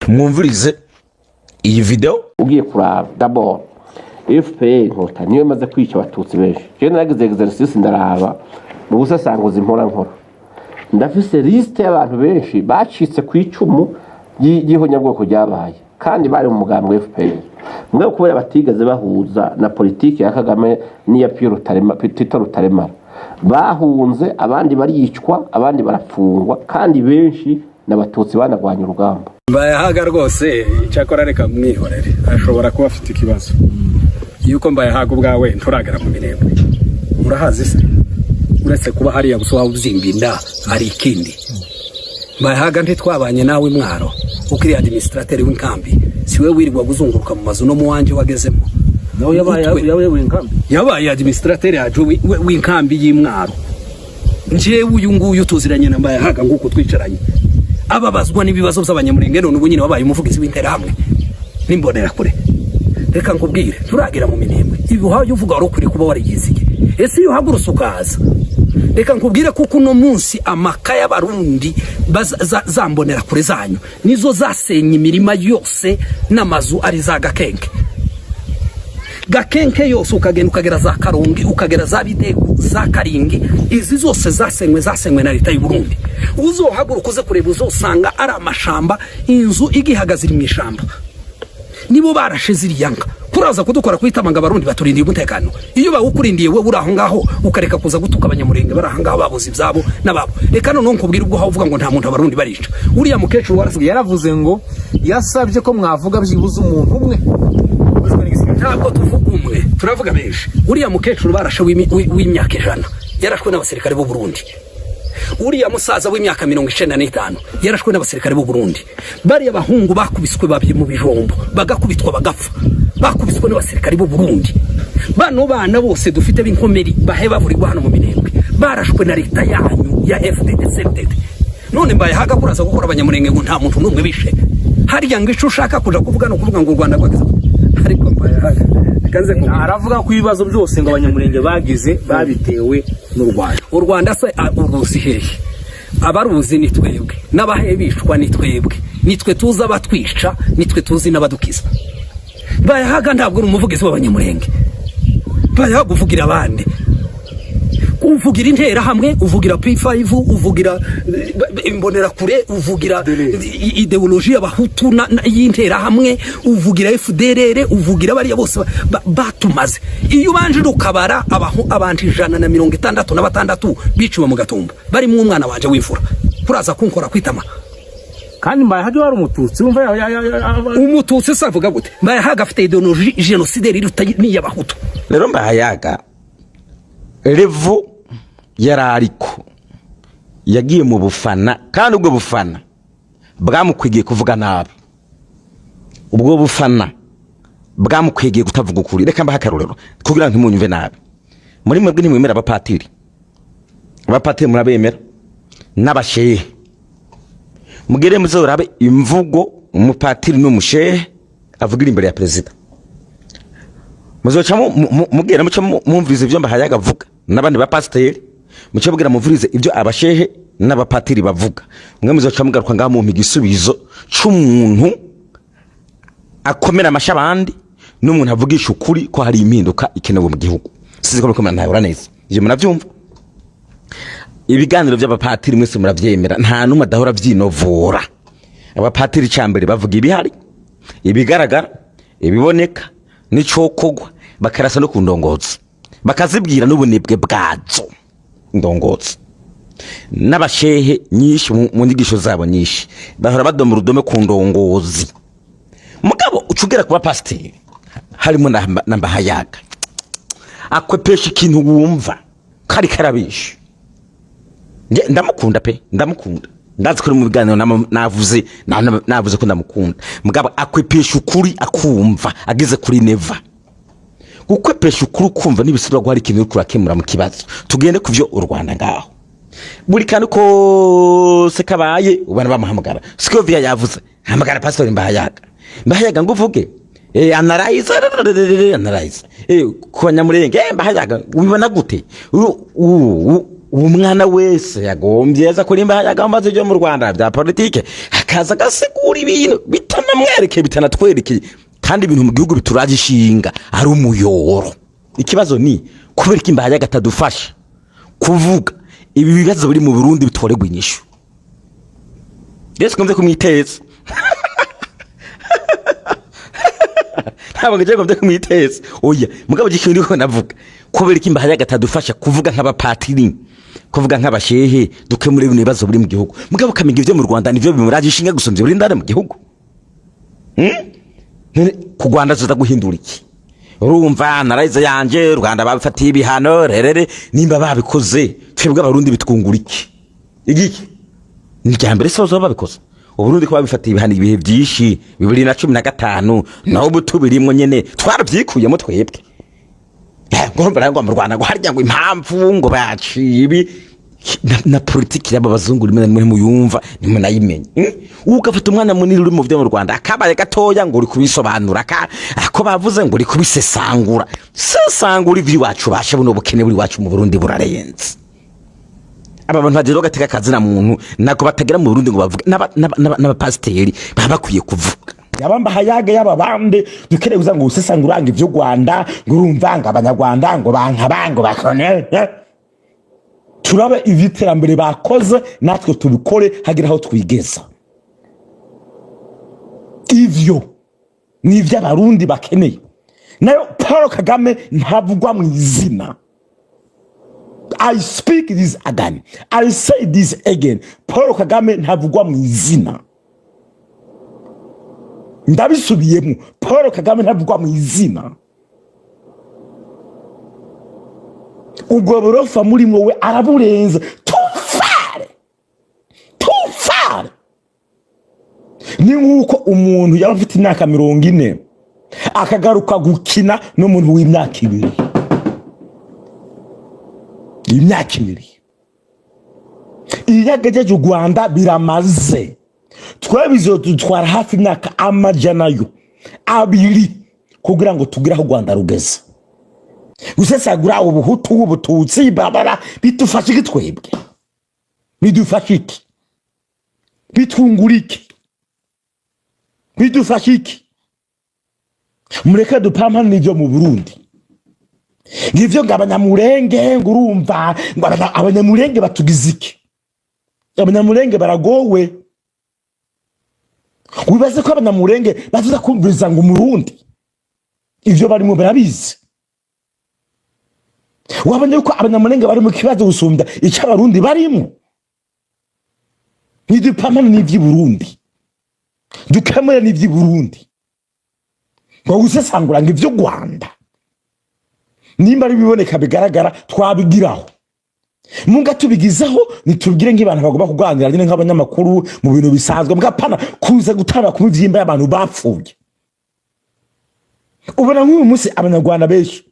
Mwumvirize iyi video. Ugiye kuraba, d'abord FPR Inkotanyi niyo imaze kwica Abatutsi benshi. Jewe naragize exercice, ndaraba mu busasanguzi mpora nkora, ndafise liste y'abantu benshi bacitse ku icumu ry'ihonyabwoko ryabaye kandi bari mu mugambi wa FPR, mugabo kubera batigeze bahuza na politiki ya Kagame n'iya Pierre Rutarema, Tito Rutaremara, bahunze, abandi baricwa, abandi barafungwa, kandi benshi n'Abatutsi banagwanya urugamba. Mbayahaga rwose, icyakora reka mwihorere, ashobora kuba afite ikibazo yuko Mbayahaga ubwawe nturagera mu Minembwe. Urahazi se? Uretse kuba hariya gusa waba ubyimba inda, hari ikindi? Mbayahaga, ntitwabanye nawe mwaro ukiri administrateur w'inkambi? Si we wirirwa uzunguruka mu mazu no mu wanje wagezemo? Nawe yabaye Utwe. Yabaye inkambi. Yabaye administrateur yacu w'inkambi y'Imwaro. Njyewe uyu nguyu tuziranye na Mbayahaga nguko twicaranye, ababazwa n'ibibazo by'Abanyamurenge. None ubu nyine wabaye umuvugizi w'Interahamwe n'Imbonerakure. Reka nkubwire, turagera mu Minembwe, ibi uhaye uvuga wari ukwiriye kuba warigiziye. Ese iyo uhagurutse ukaza, reka nkubwire kuko uno munsi amaka y'Abarundi za Mbonerakure zanyu nizo zasenye imirima yose n'amazu ari za Gakenke, Gakenke yose, ukagenda ukagera za Karongi, ukagera za Bidegu, za Karingi, izi zose zasenywe na leta y'u Burundi. Uzohaguruka uze kureba, uzosanga ari amashamba, inzu igihagaze iri mu ishamba. Nibo barashe ziriya nka. Kuraza kudukora kwitama ngo Abarundi baturindiye umutekano. Iyo bawukurindiye wowe uri aho ngaho, ukareka kuza gutuka Abanyamurenge bari aho ngaho babuze ibyabo n'ababo. Reka noneho nkubwire, ubwo uvuga ngo nta muntu Abarundi barica, uriya mukecuru warasigaye. Yaravuze ngo yasabye ko mwavuga byibuze umuntu umwe. Ntabwo tuvuga umwe, turavuga benshi. Uriya mukecuru barashe w'imyaka 100 yarashwe n'abasirikare b'u Burundi. Uriya musaza w'imyaka 95 yarashwe n'abasirikare b'u Burundi. Bariya bahungu bakubiswe babye mu bijombo, bagakubitwa bagapfa, bakubiswe n'abasirikare b'u Burundi. Bano bana bose dufite b'inkomeri bahe bavurirwa hano mu Minembwe barashwe na leta yanyu ya FDD CNDD. None mbaye haga kuraza gukora Abanyamurenge ngo nta muntu n'umwe bishe harya, ngo ico ushaka kuja kuvuga no kuvuga ngo u Rwanda rwagize, ariko mbaye haga reka nze nkubwire. Aravuga ko ibibazo byose ngo Abanyamurenge bagize babitewe n'u Rwanda. U Rwanda se uruzi hehe? Abaruzi ni twebwe, n'abahe bicwa ni twebwe, nitwe tuzi abatwica, nitwe tuzi n'abadukiza. Bayahaga ntabwo uri umuvugizi w'Abanyamurenge. Bayahaga, uvugira abandi, uvugira Interahamwe, uvugira P5, uvugira Imbonerakure, uvugira idéologie y'Abahutu y'Interahamwe, uvugira FDLR, uvugira bariya bose batumaze. Iyo ubanje ukabara abantu 166 biciwe mu Gatumba, barimo umwana wanje w'imfura, kuraza kunkora kwitama. Kandi Mbaye wari Umututsi, wumva Umututsi se avuga gute? Mbayahaga afite idéologie génocidaire iruta n'iy'Abahutu. Rero Mbahayaga revo yari ariko yagiye mu bufana, kandi ubwo bufana bwamukwigiye kuvuga nabi, ubwo bufana bwamukwigiye kutavuga ukuri. Reka mbahe akarorero kugira ngo ntimunyumve nabi. Muri mwebwe ntimwemera abapatiri? Abapatiri murabemera n'abashehe? Mugere muzorabe imvugo umupatiri n'umushehe avugira imbere ya perezida, muzoca mugera muca mumviriza ibyo Mbahayaga avuga n'abandi bapasiteri, muce mubwira mumvirize ibyo abashehe n'abapatiri bavuga. Mwe muzoca mugaruka ngaha mumpa igisubizo c'umuntu akomera amashyi abandi n'umuntu avugisha ukuri ko hari impinduka ikenewe mu gihugu. Sizi ko muriko murantahura neza, ivyo muravyumva. Ibiganiro by'abapatiri mwese muravyemera, nta n'umwe adahora avyinovora. Abapatiri cambere bavuga ibihari, ibigaragara, ibiboneka n'icokogwa, bakarasa no ku ndongozi, bakazibwira n'ubunebwe bwazo indongozi. N'abashehe nyinshi mu nyigisho zabo nyinshi bahora badoma urudome ku ndongozi. Mugabo uca ugera kuba pasiteri, harimo na Mbahayaga, akwepesha ikintu wumva kari karabishe. Nge ndamukunda pe, ndamukunda, ndazi ko mu biganiro navuze ko ndamukunda. Mugabo akwepesha ukuri akumva ageze kuri neva. Gukwepesha ukuri ukumva n'ibisigura ko hari ikintu uriko urakemura mu kibazo. Tugende ku vyo u Rwanda ngaho, buri kantu kose kabaye ubona bamuhamagara. Scovia yavuze, hamagara pastor Mbahayaga, Mbahayaga ngo uvuge, analyze, analyze ku Banyamurenge. Mbahayaga, ubibona gute? Ubu mwana wese yagombye aza kurimba yagomba ibyo mu Rwanda bya politike, akaza agasigura ibintu bitanamwerekeye, bitanatwerekeye, kandi ibintu mu gihugu bituraje ishinga ari umuyoro. Ikibazo ni kubera ko Imbahayaga atadufasha kuvuga ibi bibazo biri mu Burundi bitoregwa inyishu. Rero singombye kumwiteza, ntabwo ngiye ngombye kumwiteza, oya. Mugabo ikintu ndiko navuga, kubera ko Imbahayaga atadufasha kuvuga nk'abapatiri, kuvuga nk'abashehe, dukemure bino bibazo biri mu gihugu, mugabo ukamenya ibyo mu Rwanda nivyo bimuraje ishinga gusumvya ibiri indani mu gihugu. None ku Rwanda tuza guhindura iki? Urumva narayize yanje, u Rwanda babifatiye ibihano rerere, nimba babikoze twebwe Abarundi bitwungura iki? Igiki ni irya mbere se bazoba babikoze? Uburundi ko babifatiye ibihano ibihe byinshi, 2015, n'ubu tubirimwo nyene, twaravyikuyemo twebwe. Ngo urumva ngo mu Rwanda ngo harya ngo impamvu ngo baciye ibi na politiki y'aba bazungu rimwe na rimwe muyumva ntimunayimenye. Ugafata umwana munini uri mu byo mu Rwanda akabaye gatoya ngo uri kubisobanura, ako bavuze ngo uri kubisesangura, sesangura iby'iwacu bashe. Buno bukene buri iwacu mu Burundi burarenze. Aba bantu bagira agateka kazina muntu ntabwo batagera mu Burundi ngo bavuge, n'abapasiteri baba bakwiye kuvuga. Yaba Mbahayaga, yaba bande, dukeneye kuza ngo usesangura ngo ivy'u Rwanda, ngo urumva ngo Abanyarwanda ngo banka ngo bakone. Turabe ivy'iterambere bakoze, natwe tubikore, hagira aho twigeza. Ivyo ni ivy'Abarundi bakeneye. Nayo Paul Kagame ntavugwa mu izina. I speak this again, I say this again, Paul Kagame ntavugwa mu izina. Ndabisubiyemo, Paul Kagame ntavugwa mu izina. Ubwo burofa muri wowe araburenza tufare tufare. Ni nk'uko umuntu yaba afite imyaka 40 akagaruka gukina n'umuntu w'imyaka 2. Imyaka 2 iyo agejeje u Rwanda biramaze. Twebwe dutwara hafi imyaka 200 kugira ngo tugire aho u Rwanda rugeze. Gusesagura ubuhutu, ubututsi, babara, bidufasha iki twebwe? Bidufasha iki? Bitwungura iki? Bidufasha iki? Mureke dupampane n'ibyo mu Burundi, ngivyo ngo Abanyamurenge, ngo urumva ngo Abanyamurenge batugize iki? Abanyamurenge baragowe. Wibaze ko Abanyamurenge baza kumviriza ngo Umurundi ivyo barimo barabizi. Wabonye yuko Abanyamurenge bari mu kibazo gusumbya icyo Abarundi barimo. Ntidupamane n'ivy'i Burundi, dukemure n'ivy'i Burundi, ngo gusesangura ngo ivy'u Rwanda nimba ari biboneka bigaragara twabigiraho, munga tubigizeho nitubwire nk'abantu bagomba kuganira nyine nk'abanyamakuru mu bintu bisanzwe, mugapana kuza gutanga ku mivyimba y'abantu bapfuye. Ubona nk'uyu munsi Abanyarwanda benshi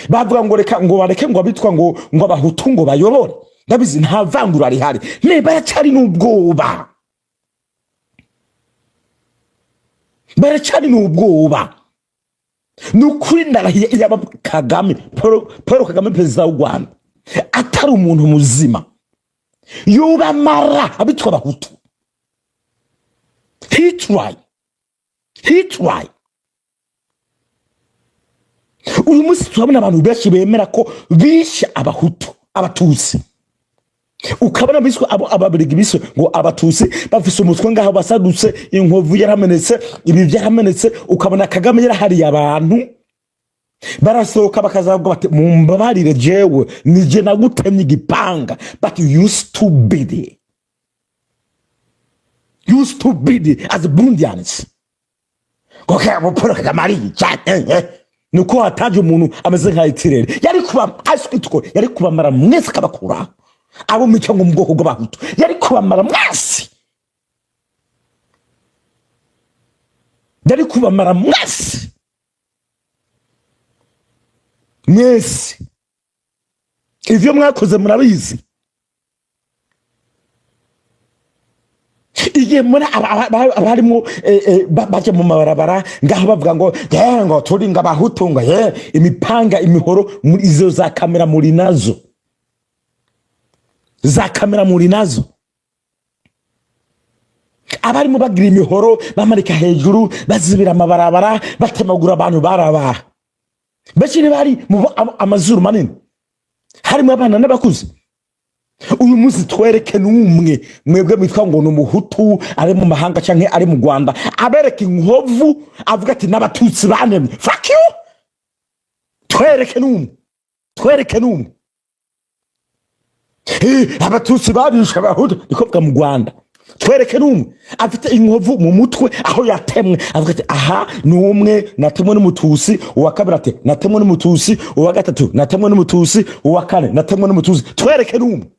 bavuga ngo reka ngo bareke ngo abitwa ngo Abahutu ngo bayobore. Ndabizi nta vangura rihari, me baracari n'ubwoba, baracari n'ubwoba. Ni ukuri ndarahiye, yaba Kagame, Paul Kagame, perezida w'u Rwanda, atari umuntu muzima yubamara abitwa Abahutu. He try, he try. Uyu munsi turabona abantu benshi bemera ko bishe Abahutu, Abatutsi. Ukabona biswe abo Ababirigi biswe ngo Abatutsi bafise umutwe ngaho basadutse, inkovu yaramenetse, ibi byaramenetse. Ukabona Kagame yarahariye abantu barasohoka bakazavuga bati mumbabarire, jewe nije nagutemye igipanga, but you stupid, you stupid as Burundians. Okay, Paul Kagame arica nuko hataje umuntu ameze nka Hitler, yari kuba aswitko, yari kubamara mwese, akabakura abo mico ngo mu bwoko bw'Abahutu, yari kubamara mwese, yari kubamara mwese mwese. Ivyo mwakoze murabizi. Igihe muri abarimo baje mu mabarabara ngaho bavuga ngo ngo turi ngo Abahutu, ngo imipanga, imihoro, muri izo za kamera muri nazo. Za kamera muri nazo, abarimo bagira imihoro bamarika hejuru, bazibira amabarabara, batemagura abantu, barabaha benshi ntibari mu amazuru manini, harimo abana n'abakuze. Uyu munsi twereke n'umwe mwebwe mwitwa ngo ni umuhutu ari mu mahanga canke ari mu Rwanda, abereka inkovu, avuga ati n'abatutsi banemye. Fuck you! Twereke n'umwe, twereke n'umwe. Abatutsi babishe abahutu, niko bwa mu Rwanda. Twereke n'umwe afite inkovu mu mutwe aho yatemwe, avuga ati aha ni umwe natemwe n'umutusi, uwa kabiri ati natemwe n'umutusi, uwa gatatu natemwe n'umutusi, uwa kane natemwe n'umutusi. Twereke n'umwe.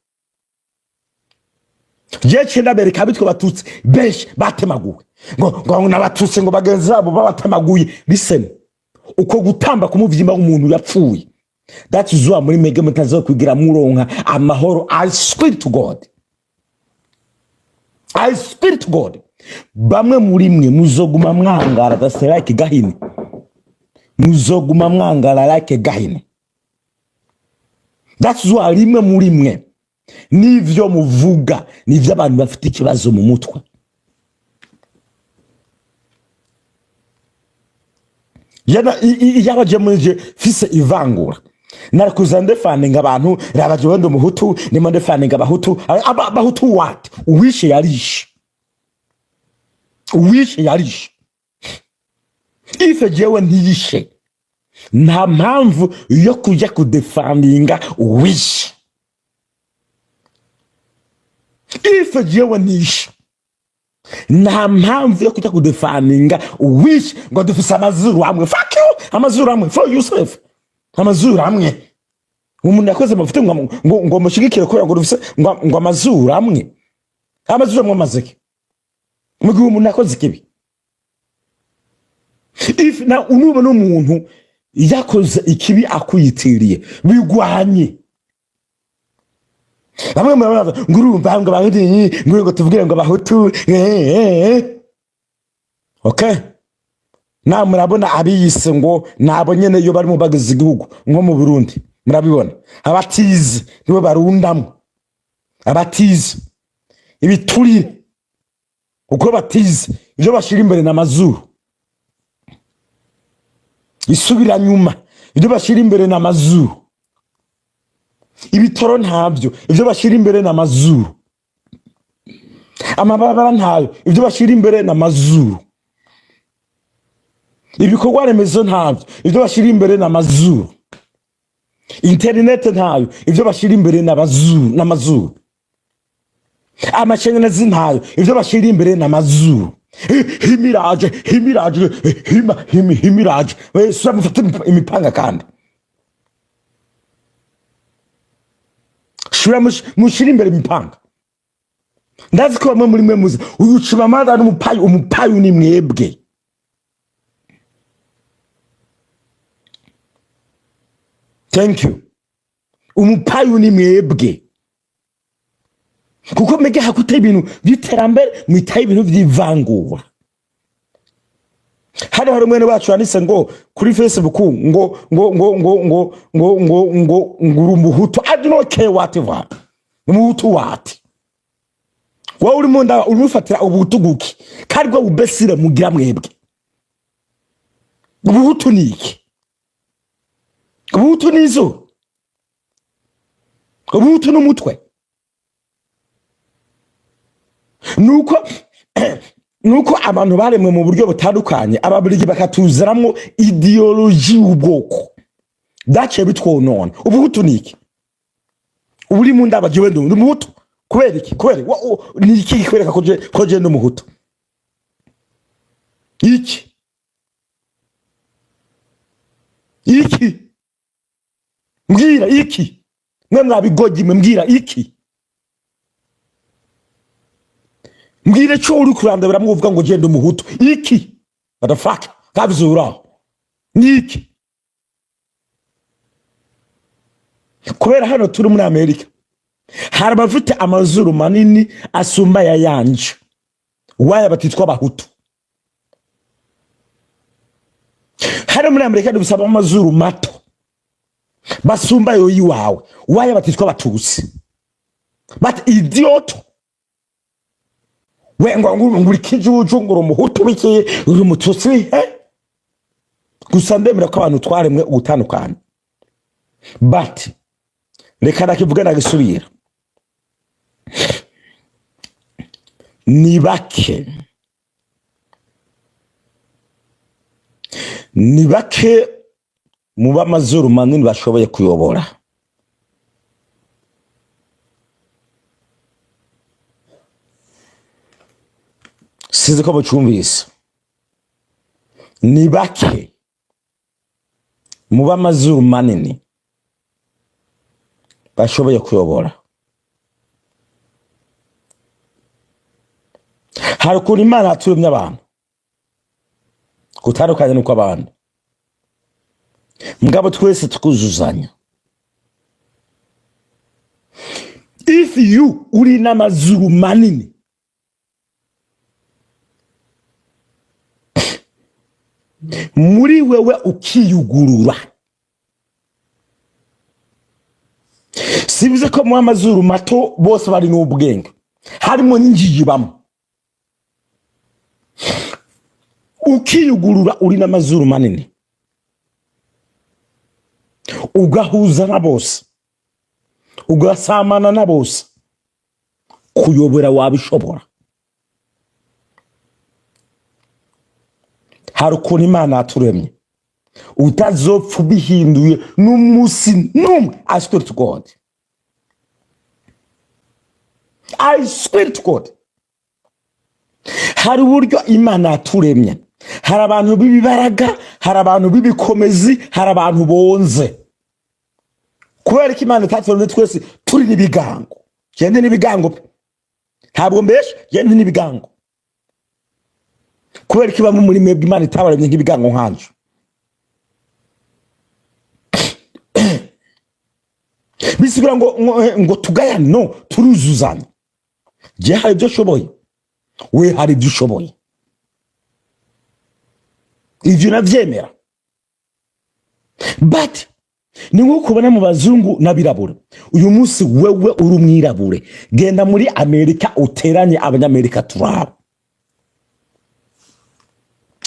Jewe ndabereka abitwa abatutsi benshi batemaguwe, ngo n'abatutsi, ngo bagenzi babo babatemaguye. Listen, uko gutamba kumuvyimba w'umuntu yapfuye, that's why muri mege mutazokwigira muronka amahoro. I swear to God, I swear to God, bamwe muri mwe muzoguma mwangara, that's like gahini, muzoguma mwangara like gahini. That's why rimwe muri mwe n'ivyo muvuga nivyo abantu bafite ikibazo mu mutwe. Yaba je muri je fise ivangura, narakuza ndefaninga abantu, raba jewe ndi umuhutu, ndimo ndefaninga abahutu. Abahutu what? Uwishe yarishe, uwishe yarishe. Ife jewe ntiyishe, nta mpamvu yo kujya kudefaninga uwishe. Ife jewe ntishe, nta mpamvu yo kujya kudefaninga uwishe ngo dufise amazuru amwe. Fuck you! Amazuru amwe for yourself, amazuru amwe. Umuntu yakoze amafuti ngo mushigikire kubera ngo dufise ngo amazuru amwe. Amazuru amwe amazeke mu gihe umuntu yakoze ikibi. If na unubona umuntu yakoze ikibi akwitiriye, bigwanye. Bamwe murabona ngo urumva ngo abahutu, ngo tuvugire ngo abahutu, okay, na murabona abiyise ngo nabo nyene iyo barimo bageze igihugu nko mu Burundi, murabibona abatize nibo barundamwo, abatize ibiturire, uko batize ibyo bashira imbere n'amazuru, isubira nyuma, ibyo bashira imbere n'amazuru, ibitoro ntabyo, ibyo bashira imbere n'amazuru, amabarabara ntayo, ibyo bashira imbere n'amazuru, ibikorwa remezo ntabyo, ibyo bashira imbere n'amazuru, interinete ntayo, ibyo bashira imbere n'abazuru n'amazuru, amashanyarazi ntayo, ibyo bashira imbere n'amazuru. Himiraje, himiraje, hima himi himiraje. We sura mufate imipanga kandi shura mushira imbere imipanga. Ndazi ko bamwe muri mwe muzi uyu Chimamanda n'umupayu. Umupayu ni mwebwe. Thank you. Umupayu ni mwebwe, kuko mege hakute ibintu by'iterambere, mwitaye ibintu by'ivangura. Hano hari umwene wacu yanditse ngo kuri Facebook ngo ngo ngo ngo ngo ngo ngo ngo ngo uri umuhutu. I do not care whatever umuhutu what. Wowe urimo nda urimo ufatira ubuhutu guki kandi bwo bubesire mugira mwebwe. Ubuhutu ni iki? Ubuhutu ni izuba? Ubuhutu n'umutwe? Nuko abantu baremwe mu buryo butandukanye, ababiligi bakatuziramwo ideology y'ubwoko, byaciye bitwonona. Ubuhutu ni iki? Uri mu ndaba, jewe ndi umuhutu kubera iki? Kubera ni iki kikwereka ko je ndi umuhutu? Iki iki mbwira iki? Mwe mwabigogi mwe, mbwira iki? Mbwira cyo uri kurandabira muvuga ngo genda umuhutu iki? What the fuck kabyura ni iki? Kubera hano turi muri Amerika, hari abafite amazuru manini asumba aya yanje, waya batitwa abahutu. Hano muri Amerika dufise amazuru mato basumba ayo yiwawe, waya batitwa abatutsi. But idiot, we ngo uri kijuju, ngo uri umuhutu biki, uri umututsi, eh? Gusa ndemera ko abantu twaremwe ugutandukana, but reka ndakivuga ndagisubira, ni bake, ni bake mu b'amazuru manini bashoboye kuyobora. Sinzi ko mucumvise. Ni bake mu b'amazuru manini bashoboye kuyobora. Hari ukuntu Imana yaturemye abantu gutandukanye n'uko abandi, mugabo twese tukuzuzanya. If you uri n'amazuru manini, muri wewe ukiyugurura, sibize ko mu amazuru mato bose bari n'ubwenge, harimo n'injiji bamwe. Ukiyugurura uri n'amazuru manini, ugahuza na bose, ugasamana na bose, kuyobora wabishobora. Hari ukuntu Imana yaturemye utazopfa ubihinduye n'umunsi n'umwe. I swear to God, I swear to God, hari uburyo Imana yaturemye. Hari abantu b'ibibaraga, hari abantu b'ibikomezi, hari abantu bonze. Kubera ko Imana itaturemye twese turi n'ibigango. Gende n'ibigango pe, ntabwo mbesha, gende n'ibigango. Kubera ko ibamo muri mwebwe Imana itabaremye nk'ibigango nkanje. Bisigura ngo tugayane? No, turuzuzanya. Je hari ibyo ushoboye, we hari ibyo ushoboye, ivyo navyemera. But ni nk'uko ubona mu bazungu n'abirabura. Uyu munsi wewe uri umwirabure, genda muri Amerika uteranye abanyamerika turaba.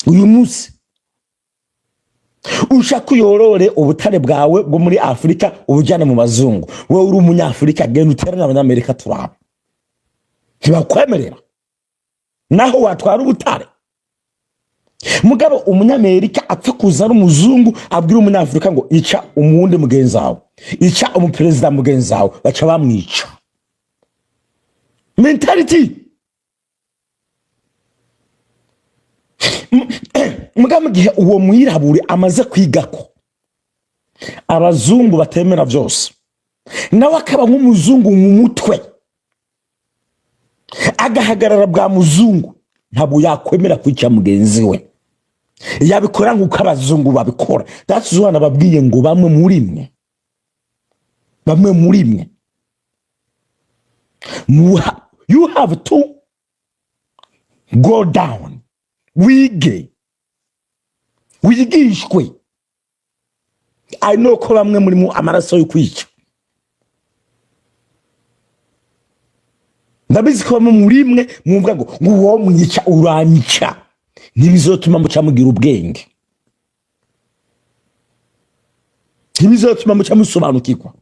Uyu munsi ushaka uyorore ubutare bwawe bwo muri Afurika ubujyane mu bazungu, wowe uri umunyafurika, genda uteranye abanyamerika turaba. Ntibakwemerera naho watwara ubutare. Mugabo umunyamerika apfa kuza ari umuzungu, abwira umunyafurika ngo ica umuwundi mugenzi wawe, ica umuperezida mugenzi wawe, baca bamwica. Mentality. Mugabo mu gihe uwo mwirabure amaze kwiga ko abazungu batemera byose, nawe akaba nk'umuzungu mu mutwe, agahagarara bwa muzungu, ntabwo yakwemera kwica mugenzi we. Yabikora nk'uko abazungu babikora. That's why nababwiye ngo bamwe muri mwe, bamwe muri mwe, you have to go down, wige, wigishwe. I know ko bamwe muri mu amaraso yo kwica. Ndabizi ko bamwe muri mwe mwumva ngo uwo mwica uranyica, ntibizotuma muca mugira ubwenge, ntibizotuma muca musobanukirwa.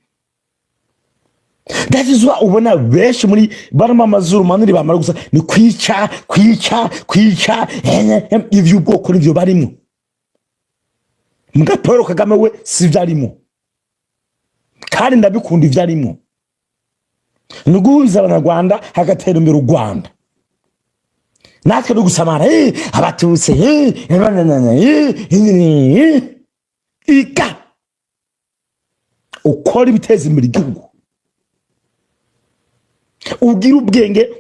That is why ubona benshi muri barimo amazuru manini bamara gusa ni kwica, kwica, kwica, ivy'ubwoko nivyo barimo. Mbwa Paul Kagame we sivyo arimo, kandi ndabikunda ivyo arimo, ni uguhuza abanyarwanda hagatera imbere u Rwanda. Natwe no gusamara, abatutsi, iga ukora ibiteza imbere igihugu, ugira ubwenge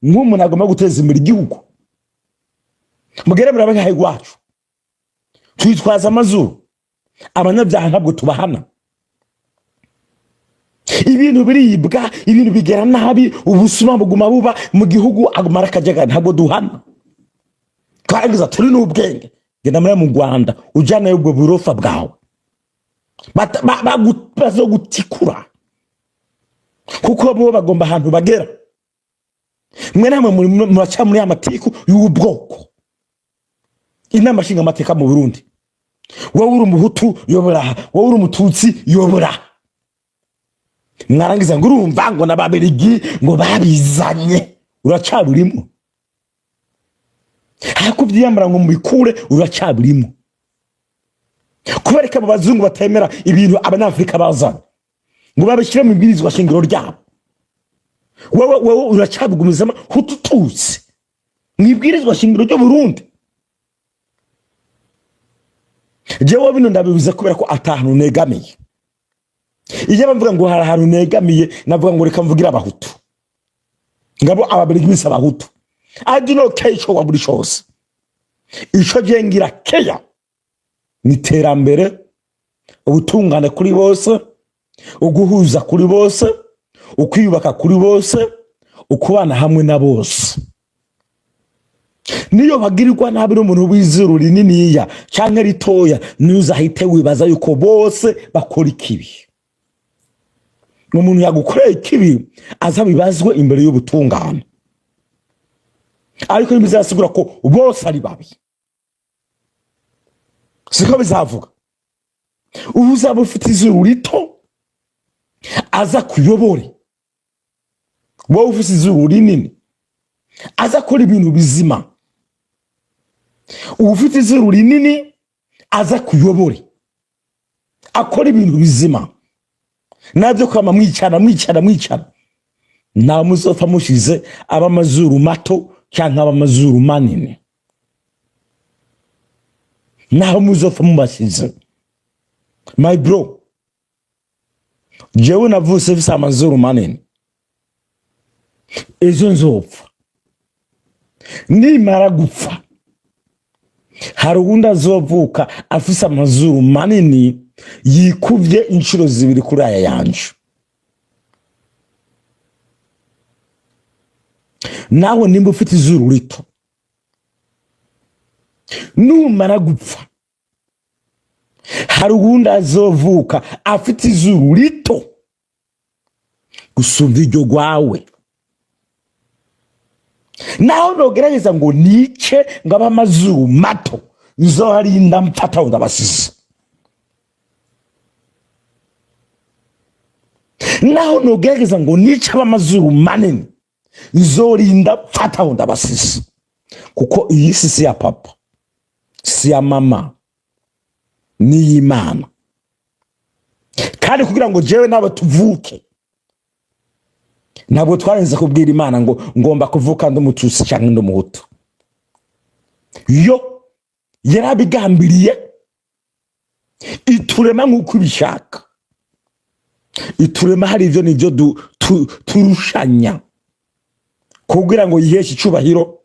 nk'umuntu agomba guteza imbere igihugu. Mugere murabe iwacu twitwaza amazuru, abanyabyaha ntabwo tubahana. Ibintu biribwa, ibintu bigera nabi, ubusuma buguma buba mu gihugu, agumara akajagari, ntabwo duhana. Twarangiza turi n'ubwenge. Genda muri mu Rwanda ujyanayo ubwo burofa bwawe, bazogutikura. Kuko bo bagomba ahantu bagera. Mwe namwe muraca muri amatiku y'ubwoko. Inama nshingamateka mu Burundi, wowe uri umuhutu yobora aha, wowe uri umututsi yobora aha. Mwarangiza ngo urumva ngo n'ababirigi ngo babizanye, uracaburimo. Hakuvyiyambara ngo mubikure, uracaburimo. Kubera ko abo bazungu batemera ibintu abanyafurika bazana ngo babishyire mu ibwirizwa shingiro ryabo, wewe uracabigumizamo hutu tutsi mu ibwirizwa shingiro ryo Burundi. Jewe bino ndabivuze kubera ko atahantu negamiye. Iyo bavuga ngo hari ahantu negamiye, navuga ngo reka mvugire abahutu, ngabo ababirigi bise abahutu. I do not care ico waburi cose. Ico je ngira keya ni iterambere, ubutungane kuri bose, uguhuza kuri bose, ukwiyubaka kuri bose, ukubana hamwe na bose. Niyo bagirirwa nabi n'umuntu w'izuru rininiya canke ritoya, ntuzahite wibaza yuko bose bakora ikibi. Umuntu yagukoreye ikibi aza bibazwe imbere y'ubutungane, ariko ntibizasigura ko bose ari babi. Siko bizavuga. Ubu uzaba ufite izuru rito aza kuyobore, wowe ufite izuru rinini aza akora ibintu bizima. Ufite izuru rinini aza kuyobore, akora ibintu bizima. Nabyo kwama mwicara mwicara mwicara, nta muzopfa mushize ab'amazuru mato cyangwa ab'amazuru manini, naho muzopfa mubashize. My bro, jewe navutse mfise amazuru manini. Ejo nzopfa, nimara gupfa hari uwundi azovuka afise amazuru manini yikubye inshuro 2 kuri aya yanje. Nawe nimba ufite izuru rito, numara gupfa hari uwundi azovuka afite izuru rito gusumba iryo rwawe. Naho nogerageza ngo nice ngo abe amazuru mato, nzorinda mfata ngo ndabasize. Naho nogerageza ngo nice abe amazuru manini, nzorinda mfata ngo ndabasize. Kuko iyi si ya papa, si ya mama, ni iy'Imana. Kandi kugira ngo jewe nawe tuvuke, ntabwo twarenze kubwira Imana ngo ngomba kuvuka ndi umututsi cyangwa ndi umuhutu. Yo yarabigambiriye, iturema nk'uko ibishaka, iturema hari ibyo nibyo turushanya kugira ngo yiheshe icubahiro.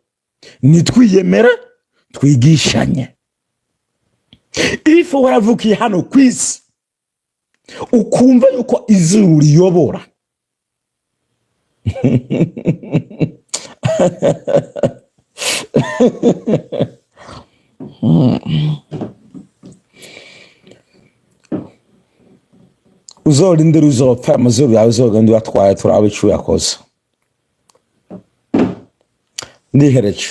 Nitwiyemere, twigishanye. Ifu waravukiye hano ku isi ukumva yuko izuru riyobora, uzorindira uzopfa amazuru yawe uzogenda uyatwaye, turabe ico uyakoze. Ndihereje.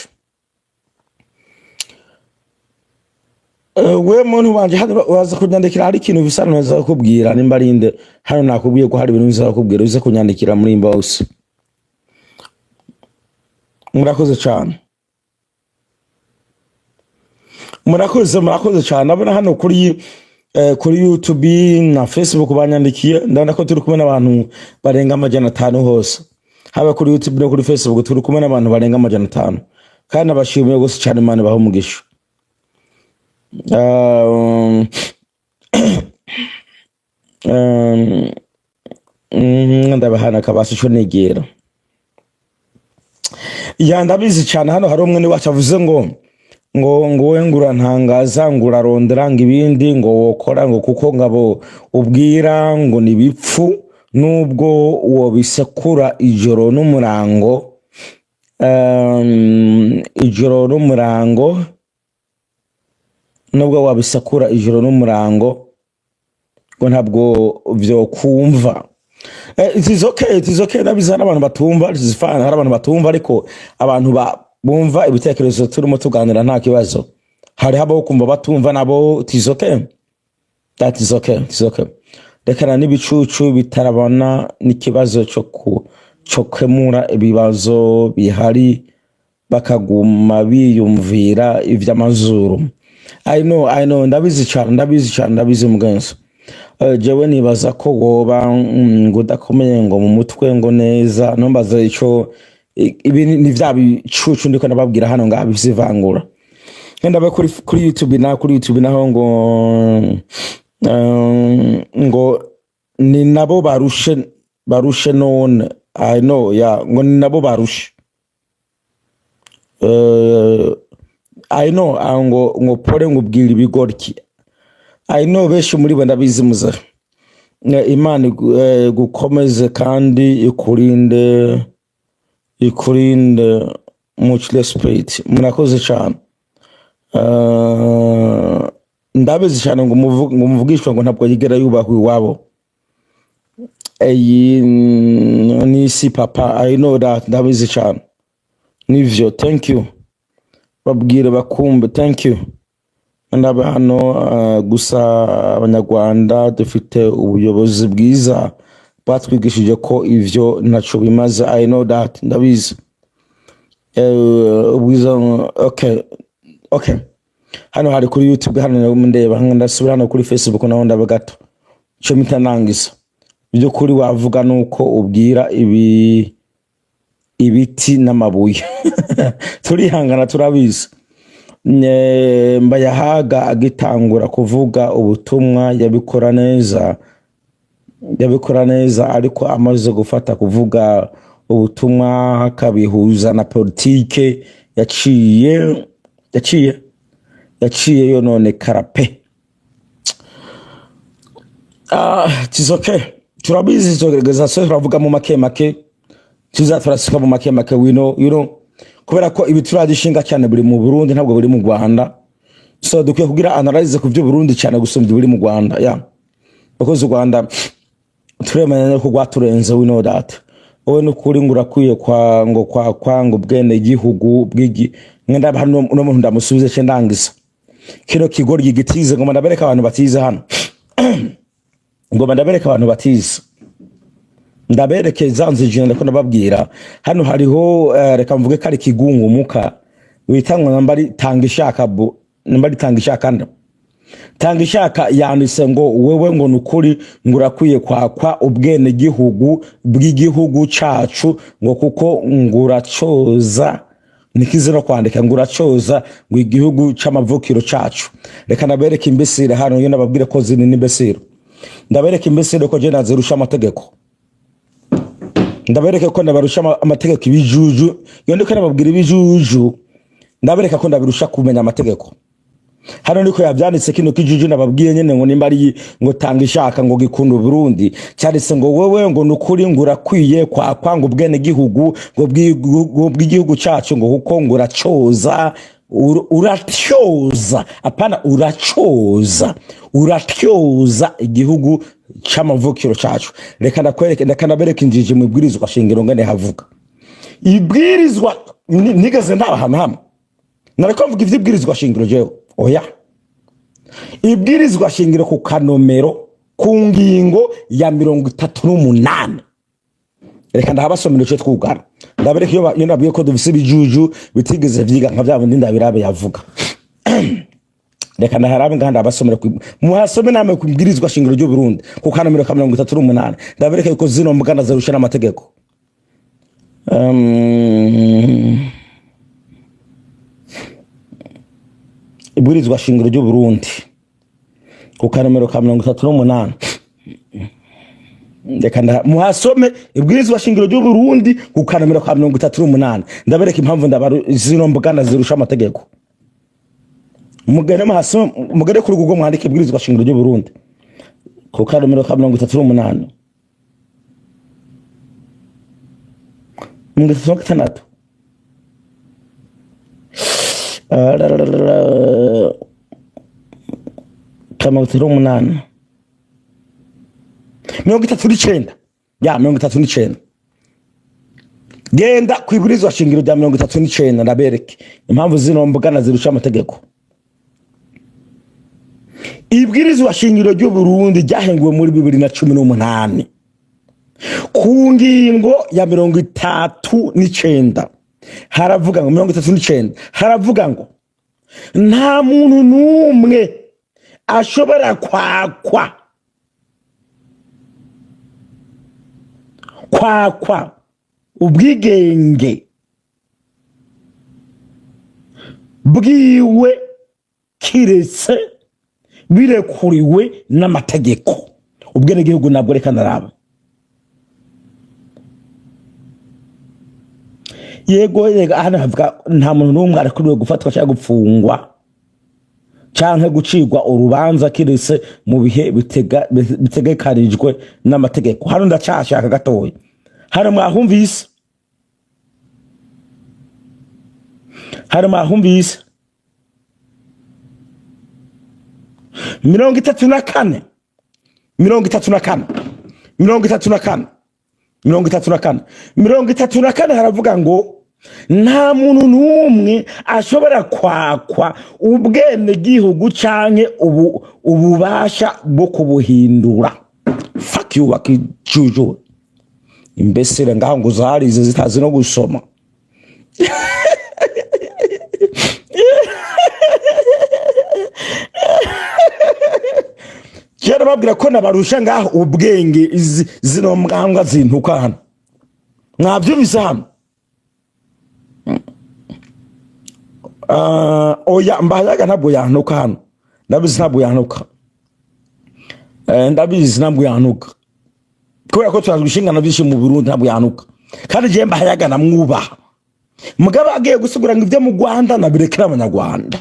We muntu wanje hano uraza kunyandikira, hari ikintu bisa neza kukubwira. Nimba ari nde hano nakubwiye ko hari ibintu biza kukubwira, uze kunyandikira muri inbox. Murakoze cyane, murakoze, murakoze cyane. Ndabona hano kuri YouTube na Facebook banyandikiye, ndabona ko turi kumwe n'abantu barenga 500 hose, haba kuri YouTube no kuri Facebook turi kumwe n'abantu barenga 500, kandi nabashimiye gose cyane. Imana ibahe umugisha. Ndabahana akabasi ico negera ya ndabizi cyane. Hano hari umwe wacu avuze ngo ngo ngo we ngurantangaza ngo urarondera ngo ibindi ngo wokora ngo kuko ngabo ubwira ngo ni bipfu nubwo wobisekura ijoro n'umurango, ijoro n'umurango, nubwo wabisekura ijoro n'umurango ngo ntabwo vyokumva. It is okay, it is okay. Ndabizi hari abantu batumva, it is fine. Hari abantu batumva, ariko abantu bumva ibitekerezo turimo tuganira, nta kibazo. Hariho abo kumva batumva nabo, it is okay, that is okay, it is okay. Rekana n'ibicucu bitarabona n'ikibazo cyo ku cyo kemura ibibazo bihari, bakaguma biyumvira ivy'amazuru. I know, I know, ndabizi cyane, ndabizi cyane, ndabizi mugenzi. Jewe nibaza ko woba ngo udakomeye ngo mu mutwe ngo neza. Ntumbaze ico ibi ni vya bicucu ndiko ndababwira hano ngaha bifise ivangura. Ngenda kuri YouTube na kuri YouTube naho ngo ni nabo barushe, barushe none. I know, yeah, ngo ni nabo barushe. I know, ngo pole, ngo ubwira ibigoryi. I know, benshi muri bo ndabizi muze. Imana igukomeze kandi ikurinde, ikurinde. Much respect, murakoze cyane. Ndabizi cyane ngo umuvugishwa ngo ntabwo yigera yubahwa iwabo. Iyi ni isi papa, I know that, ndabizi cyane, nivyo. Thank you, babwire bakumve, thank you. Ndaba hano gusa Abanyarwanda dufite ubuyobozi bwiza bwatwigishije ko ivyo ntaco bimaze. I know that, ndabizi. Ubwiza, okay. Hano hari kuri YouTube, hano ndeba, ndasubira hano kuri Facebook naho ndaba gato ico mpita nangiza. By'ukuri wavuga nuko ubwira ibi ibiti n'amabuye. Turihangana, turabizi. Mbayahaga agitangura kuvuga ubutumwa yabikora neza, yabikora neza, ariko amaze gufata kuvuga ubutumwa akabihuza na politike, yaciye yononekara pe. Ah, it's okay, turabizi, tugerageza so turavuga mu make make, tuza turasuka mu make make. We know, you know, kubera ko ibi turagishinga cyane buri mu Burundi, ntabwo buri mu Rwanda, so dukwiye kugira analyse ku byo Burundi cyane gusumba ibiri mu Rwanda, yeah, because u Rwanda turemanya ko rwaturenze, we know that. Wowe nukuri ngo urakwiye kwa ngo kwa kwanga ubwene gihugu bw'igi mwenda. Hano uno muntu ndamusubize ce ndangiza kino kigoryi gitize. Ngo ndabereka abantu batize hano, ngo ndabereka abantu batize, ndabereke za nzijina ndiko ndababwira. Hano hariho reka mvuge ko ari ikigungumuka wita ngo namba ari tanga ishaka bu, namba ari tanga ishaka nda tanga ishaka. Yanditse ngo wewe ngo nukuri ngo urakwiye kwakwa ubwene gihugu bw'igihugu cacu, ngo kuko ngo uracoza, nikize no kwandika, ngo uracoza ngo igihugu c'amavukiro cacu. Reka ndabereke imbesire hano, iyo nababwire ko zini n'imbesire. Ndabereke imbesire ko je nazirusha amategeko, ndabereke ko ndabarusha amategeko. Ibijuju, iyo ndiko nababwira ibijuju, ndabereka ko ndabirusha kumenya amategeko. Hano niko yavyanditse kino kijuju nababwiye nyene, ngo nimba ari ngo tanga ishaka ngo gikunda Burundi. Cyanditse ngo wewe ngo nukuri ngo urakwiye kwa kwanga ubwene gihugu ngo bw'igihugu cacu, ngo kuko ngo uracoza, uratyoza, apana uracoza, uratyoza igihugu c'amavukiro cacu. Reka ndakwereke, reka ndabereke injiji mu ibwirizwa shingiro ngene havuga ibwirizwa. Nigeze ndaba ahantu hamwe nariko mvuga ivy'ibwirizwa shingiro jewe? Oya. Ibwirizwa shingiro ku kanomero, ku ngingo ya 38, reka ndahabasomera ico twugara. Ndabereka iyo iyo nabwiye ko dufise ibijuju bitigeze vyiga nka vya bindi, ndabirabe yavuga. Reka ndaharabe ngaha, ndabasomera, muhasome namwe ku ibwirizwa shingiro ry'u Burundi ku kanomero ka 38. Ndabereka yuko zino mbwa ndazirusha n'amategeko. Ibwirizwa shingiro ry'u Burundi ku kanomero ka 38, reka muhasome. Ibwirizwa shingiro ry'u Burundi ku kanomero ka 38, ndabereka impamvu zino mbwa ndazirusha amategeko. Mugende muhasome, mugende kuri Google mwandike ibwirizwa shingiro ry'u Burundi ku kanomero ka 38, 36, ka 38, 39. Ya 39, genda ku ibwirizwa shingiro rya 39, ndabereke impamvu zino mbugana zirusha amategeko. Ibwirizwa shingiro ry'u Burundi ryahenguwe muri 2018, ku ngingo ya 39 haravuga ngo, 39 haravuga ngo nta muntu n'umwe ashobora kwakwa ubwigenge bwiwe kiretse birekuriwe n'amategeko. Ubwenegihugu ntabwo, reka naraba. Yego yego, hano havuga nta muntu n'umwe arekuriwe gufatwa cyangwa gupfungwa canke gucirwa urubanza kiretse mu bihe bitegekanijwe n'amategeko. Hano ndacashaka gatoya, hano mwahumvise, hano mwahumvise 34, 34, 34, 34, 34 haravuga ngo nta muntu n'umwe ashobora kwakwa ubwenegihugu canke ububasha bwo kubuhindura. Fuck you, wakijuju imbesire ngaho ngo zarize zitazi no gusoma. Kera babwira ko nabarusha ngaho ubwenge, izi zino mbwambwa zintuka hano, mwabyumvise hano. Oya, Mbayaga ntabwo yantuka hano, ndabizi ntabwo yantuka. Ndabizi ntabwo yantuka kubera ko turazi inshingano byinshi mu Burundi, ntabwo yantuka. Kandi jewe Mbayaga namwubaha, mugabo agiye gusigura ngo ibyo mu Rwanda nabirekera Abanyarwanda,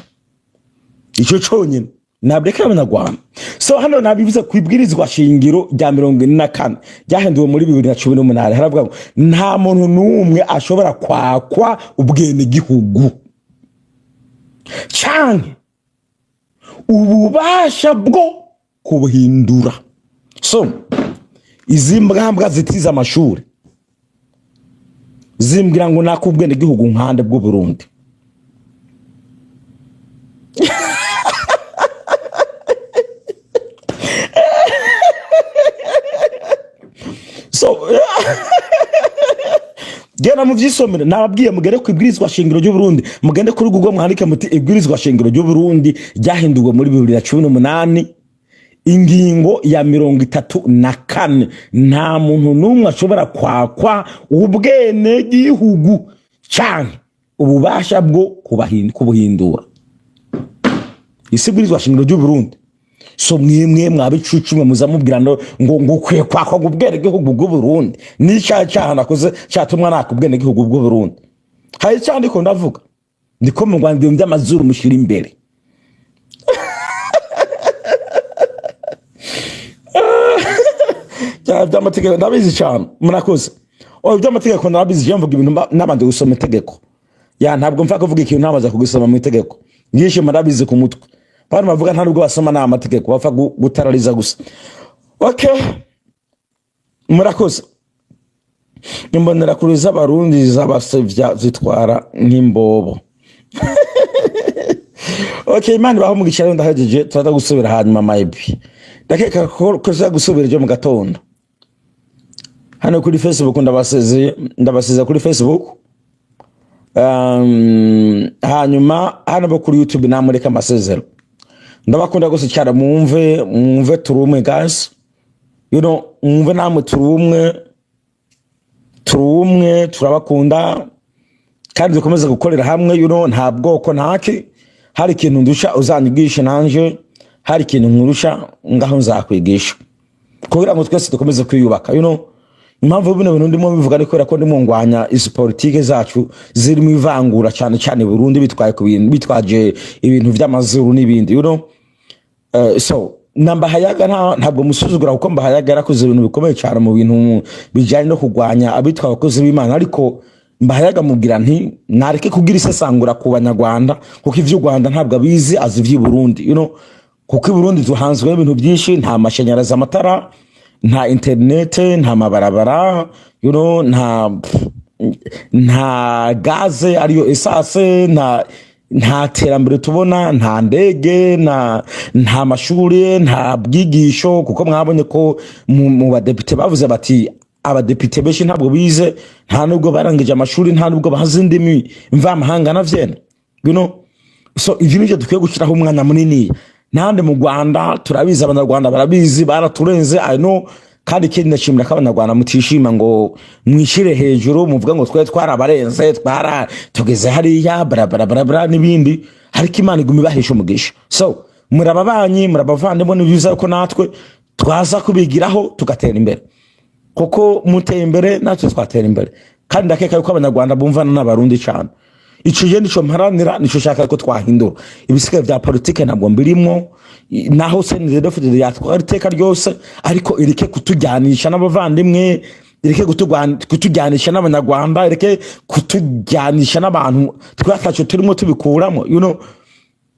icyo cyonyine nabirekera Abanyarwanda. So hano nabivuze ku ibwirizwa shingiro rya 44 ryahinduwe muri 2018, haravuga ngo nta muntu n'umwe ashobora kwakwa ubwenegihugu canke ububasha bwo kubuhindura. So izi mbwambwa zitize amashuri zimbwira ngo naka ubwenegihugu nkande bw'u Burundi. So genda muvyisomere, nababwiye mugere ku ibwirizwa shingiro ry'u Burundi, mugende kuri Google mwandike muti ibwirizwa shingiro ry'u Burundi ryahinduwe muri 2018, ingingo ya 34, nta muntu n'umwe ashobora kwakwa ubwenegihugu canke ububasha bwo kubuhindura. Isi ibwirizwa shingiro ry'u Burundi. So mwimwe mwabicucu muza mubwira ngo ngo ukwiye kwakwa ngo ubwenegihugu bw'u Burundi, n'icyaha cyaha nakoze cyatumwa naka ubwenegihugu bw'u Burundi. Hari icyaha ndiko ndavuga, ndiko mu Rwanda ibintu by'amazuru mushyira imbere. Cyane by'amategeko ndabizi cyane, murakoze. Oh, iby'amategeko ndabizi, je mvuga ibintu nabanje gusoma itegeko. Ya, ntabwo mfa kuvuga ikintu namaze kugisoma mu itegeko. Nyinshi murabizi ku mutwe. Abantu bavuga nta nubwo basoma n'amategeko, bapfa gutarariza gusa. Okay, murakoze. Imbonerakure z'Abarundi z'abasevya zitwara nk'imbobo. Okay, Imana ibaho umugisha. Rero ndahejeje, turaza gusubira hanyuma, maybe ndakeka ko tuza gusubira ejo mu gatondo hano kuri Facebook. Ndabasezeye, ndabasezeye kuri Facebook. Hanyuma hano bo kuri YouTube namureka amasezero. Ndabakunda gose cyane, mwumve, mwumve turi umwe guys, mwumve namwe turi umwe, turi umwe, turabakunda kandi dukomeze gukorera hamwe. Nta bwoko ntaki, hari ikintu ndusha uzanyigisha nanje, hari ikintu nkurusha ngaho nzakwigisha, kugira ngo twese dukomeze kwiyubaka. Impamvu bino bintu ndimo bivuga ni kubera ko ndimo ngwanya izi politike zacu zirimo ivangura, cyane cyane Burundi, bitwaye ku bintu, bitwaje ibintu vy'amazuru n'ibindi. So na Mbahayaga ntabwo musuzugura, kuko Mbahayaga yarakoze ibintu bikomeye cyane mu bintu bijyanye no kurwanya abitwa abakozi b'Imana. Ariko Mbahayaga mubwira nti nareke kugira isesangura ku Banyarwanda, kuko ivy'u Rwanda ntabwo abizi, azi ivy'i Burundi, kuko i Burundi duhanzwe n'ibintu byinshi, nta mashanyarazi, amatara. Nta interinete, nta mabarabara, nta gaze ariyo essence, nta terambere tubona, nta ndege, nta mashuri, nta bwigisho, kuko mwabonye ko mu badepite bavuze bati abadepite benshi ntabwo bize, nta nubwo barangije amashuri, nta nubwo bazi indimi mvamahanga na vyene. So ivyo nivyo dukwiye gushyiraho umwanya munini. Nande mu Rwanda turabizi, Abanyarwanda barabizi, baraturenze, I know. Kandi ikindi, ndashimira ko Abanyarwanda mutishima ngo mwishire hejuru muvuga ngo twe twarabarenze, twara tugeze hariya, bra bra bra bra n'ibindi, ariko Imana iguma ibahesha umugisha. So murababanyi, murabavandimwe, ni byiza ko natwe twaza kubigiraho tugatera imbere, kuko muteye imbere natwe twatera imbere. Kandi ndakeka yuko Abanyarwanda bumvana n'Abarundi cyane. Ico je nico mparanira, nico shaka ko twahindura. Ibisigaye vya politike ntabwo mbirimwo. Naho CNDD-FDD yatwara iteka ryose, ariko ireke kutujyanisha n'abavandimwe, ireke kutujyanisha n'Abanyarwanda, ireke kutujyanisha n'abantu twataco turimo tubikuramo.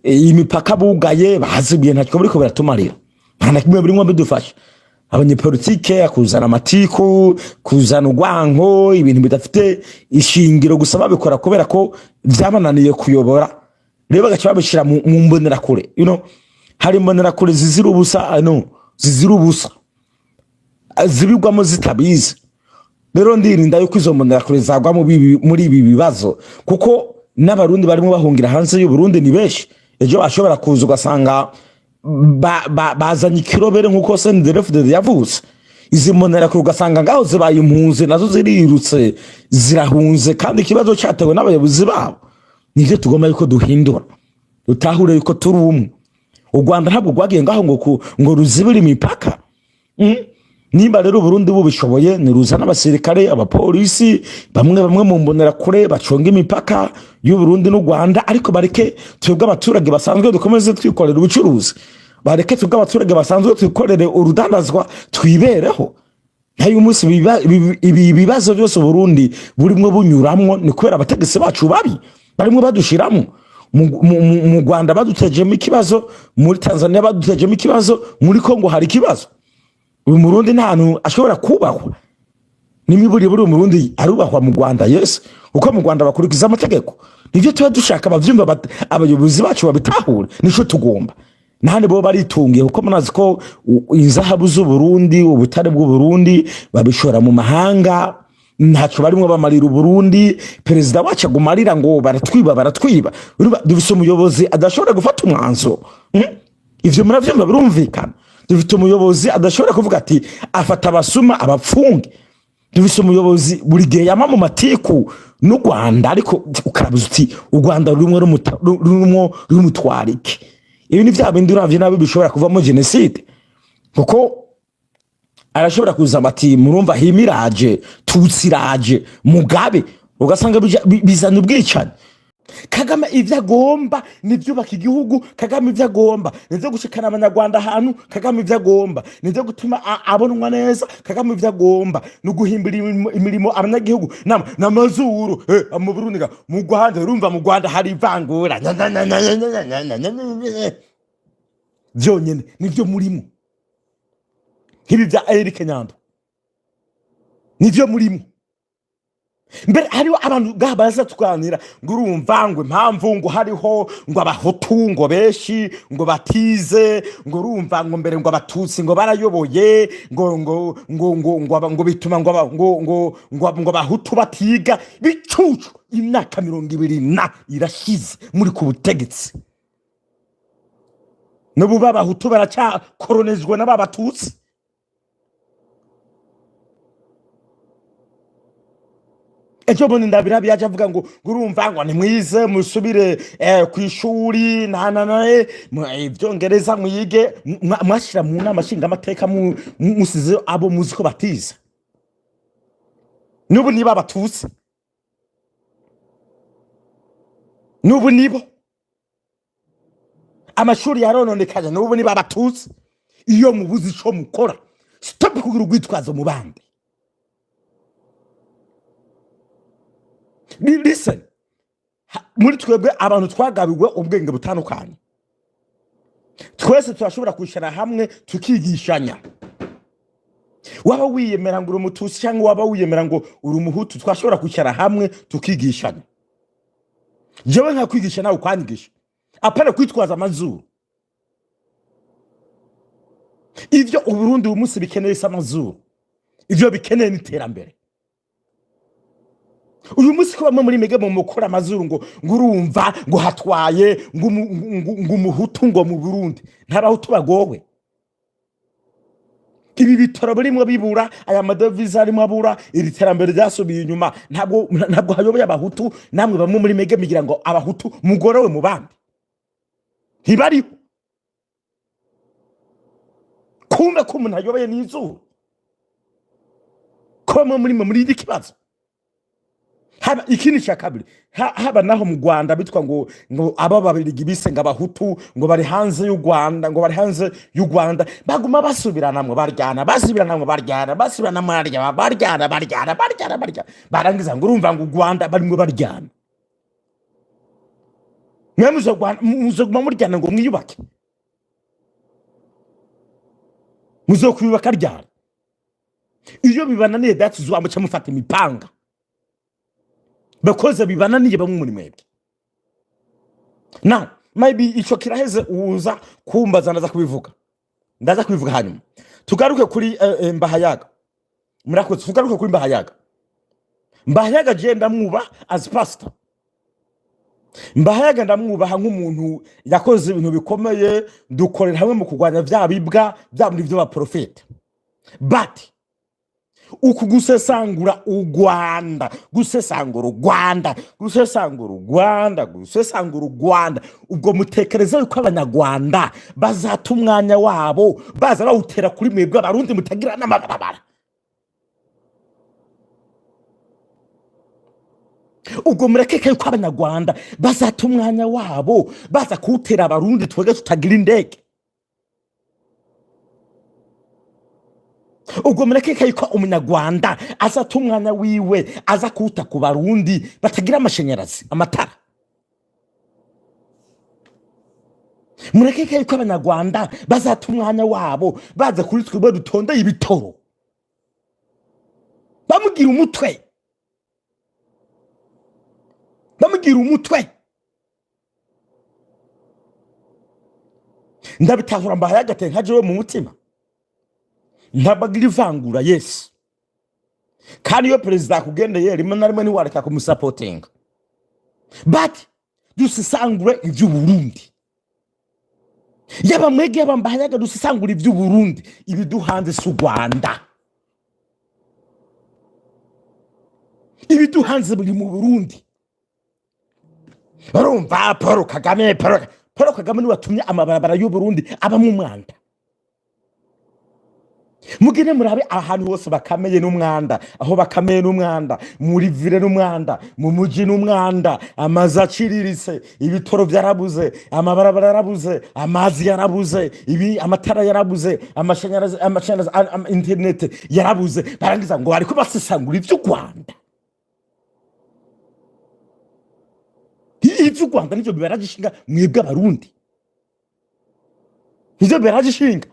Iyi mipaka bugaye bazibiye ntacyo buriko biratumarira, nta na kimwe birimo bidufasha. Abanyepolitike kuzana amatiku, kuzana urwanko, ibintu bidafite ishingiro gusa, babikora kubera ko byabananiye kuyobora, rero bagaca babishyira mu mbonerakure. Hari imbonerakure zizira ubusa, I know, zizira ubusa, zibigwamo zitabizi. Rero ndirinda yuko izo mbonerakure zagwa muri ibi bibazo, kuko n'Abarundi barimo bahungira hanze y'Uburundi ni benshi. Ejo bashobora kuza ugasanga bazanye ikirobere nk'uko CNDD-FDD yavutse. Izi mbonerakure ugasanga ngaho zibaye impunzi, nazo zirirutse zirahunze, kandi ikibazo cyatewe n'abayobozi babo. Nivyo tugomba yuko duhindura, dutahure yuko turi umwe. U Rwanda ntabwo rwagiye ngaho ngo ruzibire imipaka. Nimba rero Uburundi bubishoboye, niruzana abasirikare, abapolisi, bamwe bamwe mu mbonerakure baconga imipaka y'Uburundi n'u Rwanda, ariko bareke twebwe abaturage basanzwe dukomeze twikorera ubucuruzi, bareke twebwe abaturage basanzwe twikorere urudandazwa, twibereho. Ntayo umunsi ibi bibazo byose Uburundi burimwo bunyuramwo ni kubera abategetsi bacu babi barimwo badushiramwo. Mu Rwanda badutejemo ikibazo, muri Tanzania badutejemo ikibazo, muri Kongo hari ikibazo. Uyu Murundi nta hantu ashobora kubahwa n'imiburi. Buri Murundi arubahwa mu Rwanda, yes, kuko mu Rwanda bakurikiza amategeko. Nivyo tuba dushaka abavyumva, abayobozi bacu babitahure, nico tugomba. Nahandi bo baritungiye, kuko munazi ko inzahabu z'Uburundi, ubutare bw'Uburundi babishora mu mahanga, ntacyo barimwo bamarira Uburundi. Perezida wacu aguma arira ngo baratwiba, baratwiba. Urumva, dufise umuyobozi adashobora gufata umwanzuro. Ivyo muravyumva, birumvikana. Dufite umuyobozi adashobora kuvuga ati afata abasuma abapfunge. Dufise umuyobozi buri gihe yama mu matiku n'u Rwanda, ariko ukarabuza uti u Rwanda rurimwo rurimwo rumutwara iki? Ibi ni vya bindi uravye nabi bishobora kuvamo jenoside, kuko arashobora kuza bati murumva himiraje tutsiraje Mugabe, ugasanga bizana ubwicanyi. Kagame ivyo agomba nivyubaka igihugu, Kagame ivyo agomba nivyo gushikana Abanyarwanda ahantu, Kagame ivyo agomba nivyo gutuma abonwa neza, Kagame ivyo agomba ni uguhimbira imirimo abanyagihugu n'amazuru. Mu Burundi mu Rwanda, urumva mu Rwanda hari ivangura. Na, na, na, na, na, na, na, na, na, na, na. Vyonyene nivyo murimo, nk'ibi vya Eric Nyando nivyo murimo. Mbere hariho abantu ngaha baza tuganira ngo urumva ngo impamvu ngo hariho ngo Abahutu ngo benshi ngo batize, ngo urumva ngo mbere ngo Abatutsi ngo barayoboye, ngo bituma ngo Abahutu batiga. Bicucu, imyaka 20 na irashize muri ku butegetsi, n'ubu b'Abahutu baracyakoronizwa n'aba Batutsi. Ejo bundi ndabira yaje avuga ngo urumva ngo nimwize musubire ku ishuri na na na ivyongereza mwige. Mwashira mu nama nshingamateka musize abo muzi ko batize, n'ubu niba Abatutsi, n'ubu nibo amashuri yarononekaye, n'ubu niba Abatutsi. Iyo mubuze ico mukora, stop kugira urwitwazo mu bandi. Listen, muri twebwe abantu twagabiwe ubwenge butandukanye, twese turashobora kwicara hamwe tukigishanya. Waba wiyemera ngo uri Umututsi cyangwa waba wiyemera ngo uri Umuhutu, twashobora kwicara hamwe tukigishanya, jewe nkakwigisha nawe ukwanyigisha, apana kwitwaza amazuru. Ivyo Uburundi uyu munsi bikeneye si amazuru, ivyo bikeneye n'iterambere. Uyu munsi ko bamwe muri mege mu mukora amazuru ngo urumva ngo hatwaye ngo Umuhutu, ngo mu Burundi nta Bahutu bagowe, ibi bitoro birimwo bibura, aya madevize arimo abura, iri terambere ryasubiye inyuma, ntabwo hayoboye Abahutu. Namwe bamwe muri mege migira ngo Abahutu mugorowe mu bandi ntibariho. Kumbe ko umuntu ayoboye n'izuru, ko bamwe muri mwe muri iri kibazo. Haba ikindi cya kabiri, haba naho mu Rwanda bitwa ngo aba Babirigi bise ngo Abahutu ngo bari hanze y'u Rwanda, ngo bari hanze y'u Rwanda, baguma basubiranamwo baryana, basubiranamwo baryana, basubiranamwo baryana, baryana, baryana, baryana, baryana, barangiza ngo urumva ngo u Rwanda barimwo baryana. Mwe muzoguma muryana ngo mwiyubake? Muzokwiyubaka ryari? Iyo bibananiye, that's why muca mufata imipanga bakoze. Bibananiye bamwe muri mwebwe. Now maybe ico kiraheze, uza kumbaza ndaza kubivuga, ndaza kubivuga. Hanyuma tugaruke kuri Mbahayaga. Murakoze. Tugaruke kuri Mbahayaga. Mbahayaga je ndamwubaha as pastor. Mbahayaga ndamwubaha nk'umuntu yakoze ibintu bikomeye, dukorera hamwe mu kurwanya vya bibwa bya bindi vy'abaprofete. But uku gusesangura u Rwanda, gusesangura u Rwanda, gusesangura u Rwanda, gusesangura u Rwanda, ubwo mutekereza yuko Abanyarwanda bazata umwanya wabo baza bawutera kuri mwebwe Abarundi mutagira n'amabarabara? Ubwo murekeke yuko Abanyarwanda bazata umwanya wabo baza kuwutera Abarundi twebwe tutagira indege? Ubwo murekeke yuko Umunyarwanda azata umwanya wiwe aza kuwuta ku Barundi batagira amashanyarazi, amatara? Murekeke yuko Abanyarwanda bazata umwanya wabo baza kuri twebwe dutondeye ibitoro, bamugira umutwe, bamugira umutwe? Ndabitahura, mbahaye agateye nka jewe mu mutima ntabagira ivangura. Yesu, kandi iyo perezida akugendeye rimwe na rimwe ntiwareka kumusapotinga, but dusesangure iby'Uburundi. Yaba mwege, yaba Mbahayaga, dusesangure iby'Uburundi. Ibiduhanze si u Rwanda, ibiduhanze biri mu Burundi. Barumva Paul Kagame, Paul Kagame niwe watumye amabarabara y'Uburundi abamo umwanda. Mugende murabe ahantu hose bakameye n'umwanda, aho bakameye n'umwanda, muri ville n'umwanda, mu muji n'umwanda, amazu aciriritse, ibitoro byarabuze, amabarabara yarabuze, amazi yarabuze, ibi amatara yarabuze, amashanyarazi, internet yarabuze. Barangiza ngo bariko basesangura ivy'u Rwanda. Ivy'u Rwanda nivyo bibaraje mwebwe Abarundi, nivyo bibaraje ishinga.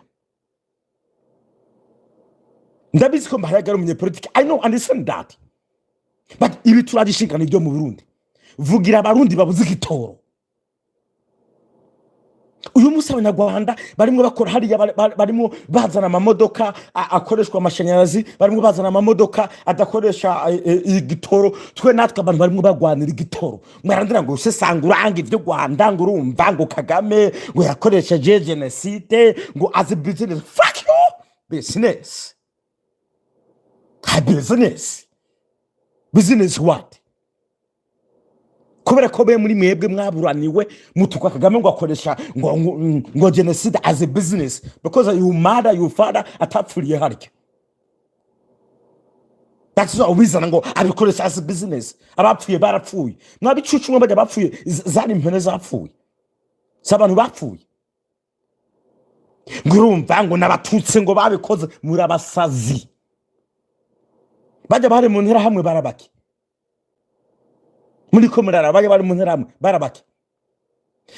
Ndabizi ko Mbahayaga ari umunyepolitiki, I know, understand that, but ibi turagishinga nibyo mu Burundi. Vugira Abarundi babuze igitoro. Uyu munsi Abanyarwanda barimo bakora hariya, barimo bazana amamodoka akoreshwa amashanyarazi, barimo bazana amamodoka adakoresha igitoro. Twe natwe abantu barimo bagwanira igitoro, mwarandira ngo usesangura ngo ibyo Rwanda, ngo urumva ngo Kagame ngo yakoresheje jenoside ngo as a business. Fuck you, business ha business, business what? Kubera ko be muri mwebwe mwaburaniwe mutuka Kagame ngo akoresha ngo genocide as a business, because you mother, you father atapfuriye harya. That's why ubizana ngo abikoresha as a business. Abapfuye barapfuye, mwabicucu mwe. Bajya bapfuye zari impene zapfuye, si abantu bapfuye. Ngo urumva ngo n'Abatutsi ngo babikoze, muri abasazi. Bajya bari mu Nterahamwe barabaki, muri ko murara, bajya bari mu Nterahamwe barabaki,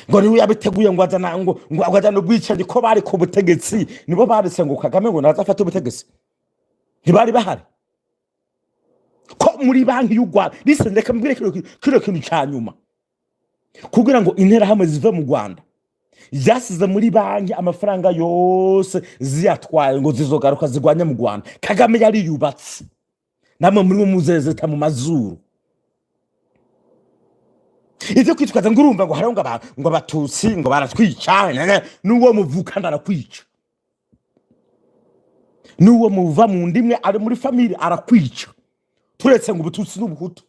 ngo niwe yabiteguye, ngo azana ngo azana ubwicanyi, ko bari ku butegetsi, nibo baretse ngo Kagame ngo naza afate ubutegetsi. Ntibari bahari ko muri Banki y'u Rwanda? Listen, reka mbwire kino kintu ca nyuma. Kugira ngo Interahamwe zive mu Rwanda, zasize muri banki amafaranga yose, ziyatwaye ngo zizogaruka zigwanye mu Rwanda. Kagame yari yubatse, namwe muri muzezeta mu mazuru. Ivyo kwitwaza ngo urumva ngo hariho ngo Abatutsi ngo baratwica, n'uwo muvukana arakwica, n'uwo muva mu ndimwe ari muri famille arakwica. Turetse ngo Ubututsi n'Ubuhutu,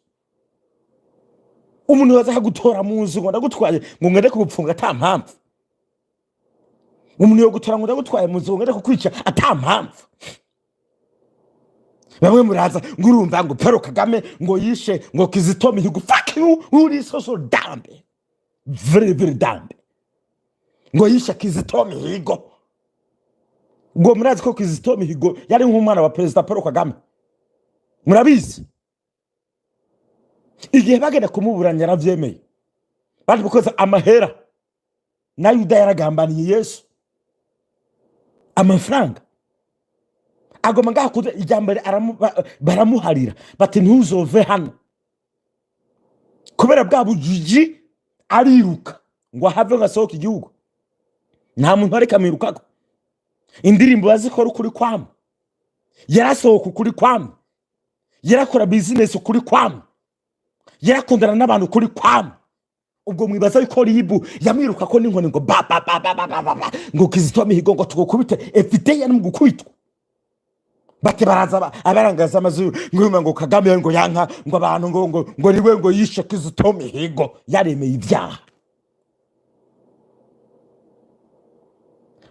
umuntu yaza akagutora mu nzu ngo ndagutwaye, ngo ngende kugupfunga ata mpamvu. Umuntu yogutora ngo ndagutwaye mu nzu, ngo ngende kukwica ata mpamvu. Bamwe muraza ngo urumva ngo Paul Kagame ngo yishe ngo Kizito Mihigo. Fuck you, uri so so dumb, very very dumb. Ngo yishe Kizito Mihigo, ngo murazi ko Kizito Mihigo yari nk'umwana wa Perezida Paul Kagame? Murabizi, igihe bagenda kumuburanya yaravyemeye, bari gukoza amahera na Yuda yaragambaniye Yesu amafaranga. Agoma ngaha kuza ijya mbere, baramuharira bati: "Ntuzove hano." Kubera bwa bujiji ariruka ngo ahave, ngo asohoke igihugu. Nta muntu areka amwirukako. Indirimbo bazikora ukuri kwamwe, yarasohoka ukuri kwamwe, yarakora business ukuri kwamwe, yarakundana n'abantu ukuri kwamwe. Ubwo mwibaza yuko RIB yamwiruka ko n'inkoni ngo ba ba ba ba ba ba ba ba, ngo Kizito Mihigo ngo tugukubite efite? Yari mu gukubitwa. Bate baraza abarangaza amazuru ngo yumva ngo Kagame ngo yanka ngo abantu ngo niwe ngo yishe Kizito Mihigo. Yaremeye ibyaha.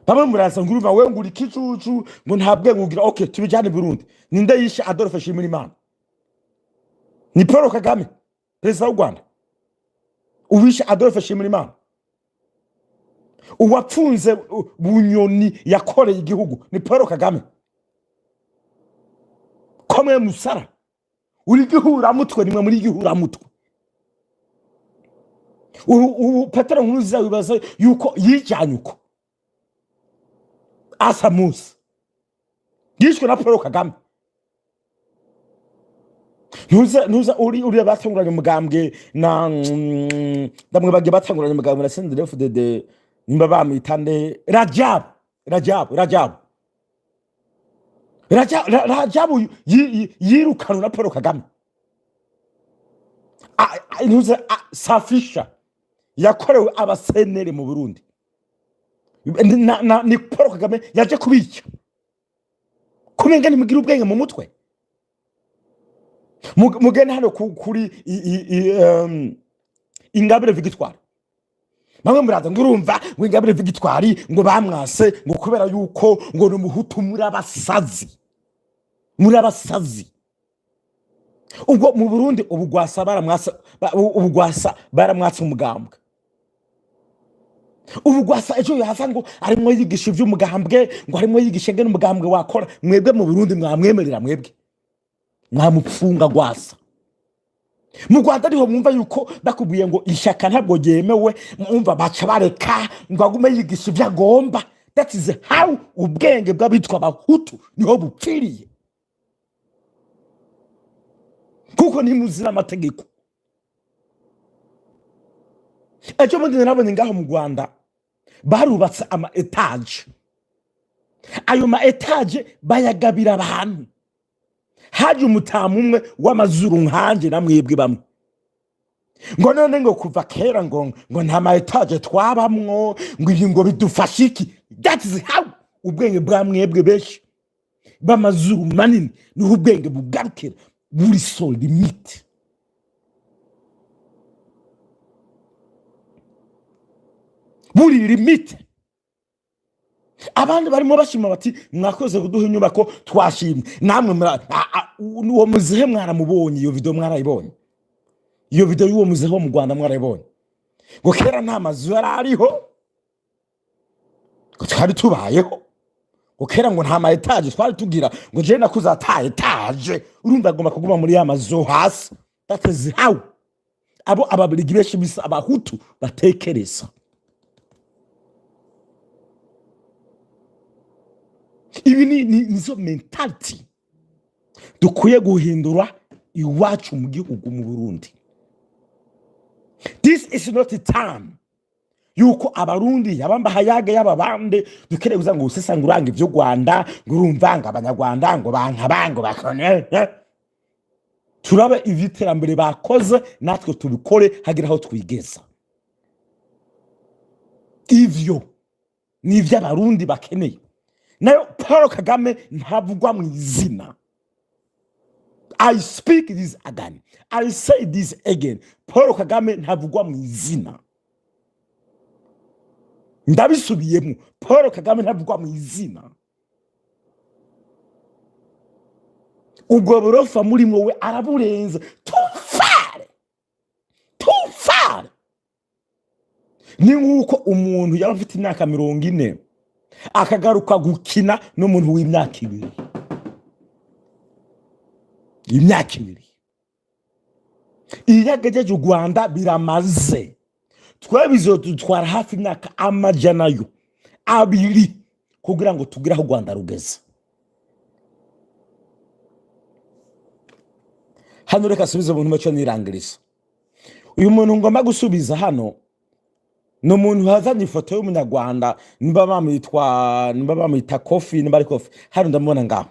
Bamwe muraza ngo urumva we ngo uri kicucu, ngo nta bwenge ugira. Okay, tubijyane i Burundi. Ninde yishe Adolphe Nshimirimana? Ni Paul Kagame, perezida w'u Rwanda. Uwishe Adolphe Nshimirimana, uwapfunze Bunyoni yakoreye igihugu, ni Paul Kagame. Ko mwe musara, uri gihuramutwe, nimwe muri gihuramutwe. Ubu Petero Nkuruziza wibaza yuko yijyanye uko asa musi yishwe na Paul Kagame. Ntuza uri uriya batanguranye umugambwe na ndamwe bagiye batanguranye umugambwe na CNDD-FDD, nimba bamwita nde? Rajabu, Rajabu, Rajabu, Rajabu yirukanwe na Paul Kagame. Ntuza safisha yakorewe abasenere mu Burundi, ni Paul Kagame yaje kubica. Kumenga ntimugira ubwenge mu mutwe. Mugende hano kuri Ingabire Victoire. Bamwe muraza ngo urumva ngo Ingabire Victoire ngo bamwase ngo kubera yuko ngo ni Umuhutu. Muri abasazi, muri abasazi. Ubwo mu Burundi ubu Rwasa baramwasa, ubu Rwasa baramwatse umugambwe. Ubu Rwasa ejo yaza ngo arimo yigisha iby'umugambwe, ngo arimo yigisha ngene umugambwe wakora. Mwebwe mu Burundi mwamwemerera? Mwebwe mwamupfunga Rwasa. Mu Rwanda ariho mwumva yuko bakubwiye ngo ishyaka ntabwo ryemewe, mwumva baca bareka ngo agume yigisha ibyo agomba. That is how ubwenge bw'abitwa Abahutu niho bupfiriye, kuko ntimuzira amategeko. Ejo bundi narabonye ngaho mu Rwanda barubatse ama étage. Ayo ma étage bayagabira abantu. Haje umutamu umwe w'amazuru nkanje na mwebwe bamwe, ngo none ngo kuva kera ngo nta ma étage twabamwo, ngo ibi ngo bidufashe iki? That is how ubwenge bwa mwebwe benshi b'amazuru manini niho ubwenge bugarukira, buri so limite, buri limite. Abandi barimo bashima bati: "Mwakoze kuduha inyubako, twashimye." Namwe uwo muzehe mwaramubonye? Iyo video mwarayibonye? Iyo video y'uwo muzehe wo mu Rwanda mwarayibonye? Ngo kera nta mazu yari ariho, ngo twari tubayeho, ngo kera ngo nta ma étage twari tugira, ngo jewe nakuze ata étage. Urumva agomba kuguma muri ya mazu hasi. That is how abo Ababiligi benshi bisa Abahutu batekereza. Ibi ni nizo mentality. Dukwiye guhindura iwacu mu gihugu, mu Burundi. This is not time yuko Abarundi, yaba Mbahayaga, yaba bande, dukeneye kuza ngo usesangura ngo ivy'u Rwanda, ngo urumva ngo Abanyarwanda ngo banka bango bakone. Turabe ivy'iterambere bakoze, natwe tubikore, hagira aho twigeza. Ivyo ni ivy'Abarundi bakeneye. Nayo Paul Kagame ntavugwa mu izina. I speak this again, I say this again: Paul Kagame ntavugwa mu izina. Ndabisubiyemo, Paul Kagame ntavugwa mu izina. Ubwo burofa muri we araburenze tufare tufare. Ni nk'uko umuntu yaba afite imyaka 40 akagaruka gukina n'umuntu w'imyaka 2. Imyaka 2 iyo agejeje u Rwanda biramaze. Twe bizodutwara hafi imyaka 200 kugira ngo tugire aho u Rwanda rugeze. Hano reka asubize umuntu muco nirangiriza. Uyu muntu ngomba gusubiza hano ni umuntu wazanye ifoto y'Umunyarwanda, nimba bamwitwa, nimba bamwita Kofi, nimba ari Kofi. Hano ndamubona ngaho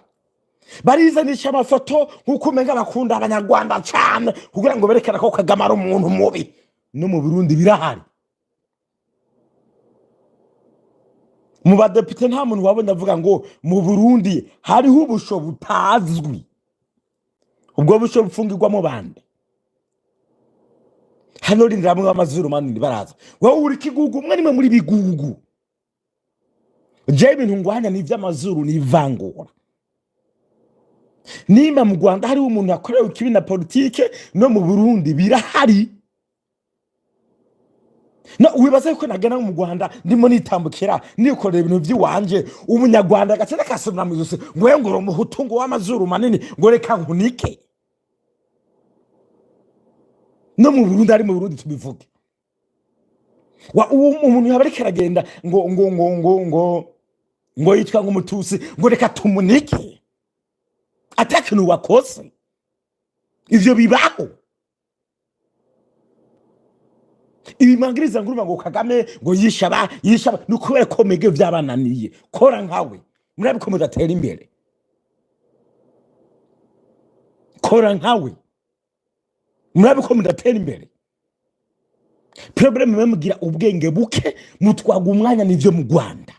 barizanisha amafoto nk'uko umenga bakunda Abanyarwanda cyane, kugira ngo berekane ko Kagame ari umuntu mubi. No mu Burundi birahari, mu badepite nta muntu wabonye avuga ngo mu Burundi hariho ubusho butazwi. Ubwo busho bufungirwamo bande? Hano rindira, bamwe b'amazuru manini baraza. Wowe uri kigugu, umwe nimwe muri bigugu. Jewe ibintu ngwanya ni ivy'amazuru, ni ivangura. Nimba mu Rwanda hariho umuntu yakorewe ikibi na politike, no mu Burundi birahari. No wibaza yuko nagana mu Rwanda, ndimo nitambukira, nikorera ibintu by'iwanje, Umunyarwanda agaca akasubira mu ijosi ngo we ngo uri Umuhutu, ngo w'amazuru manini, ngo reka nkunike? No mu Burundi, ari mu Burundi tubivuge. Wa uwo umuntu yaba ariko aragenda ngo yitwa ngo Umutusi, ngo reka tumunike, atakintu wakoze. Ivyo bibaho. Ibimangiriza nguruma ngo Kagame ngo yishaba yishaba, ni ukubera ko mege vyabananiye. Kora nkawe, murabe ko mudatera imbere. Kora nkawe, murabe ko mudatera imbere. Problème mwe mugira ubwenge buke, mutwaga umwanya n'ivyo mu Rwanda.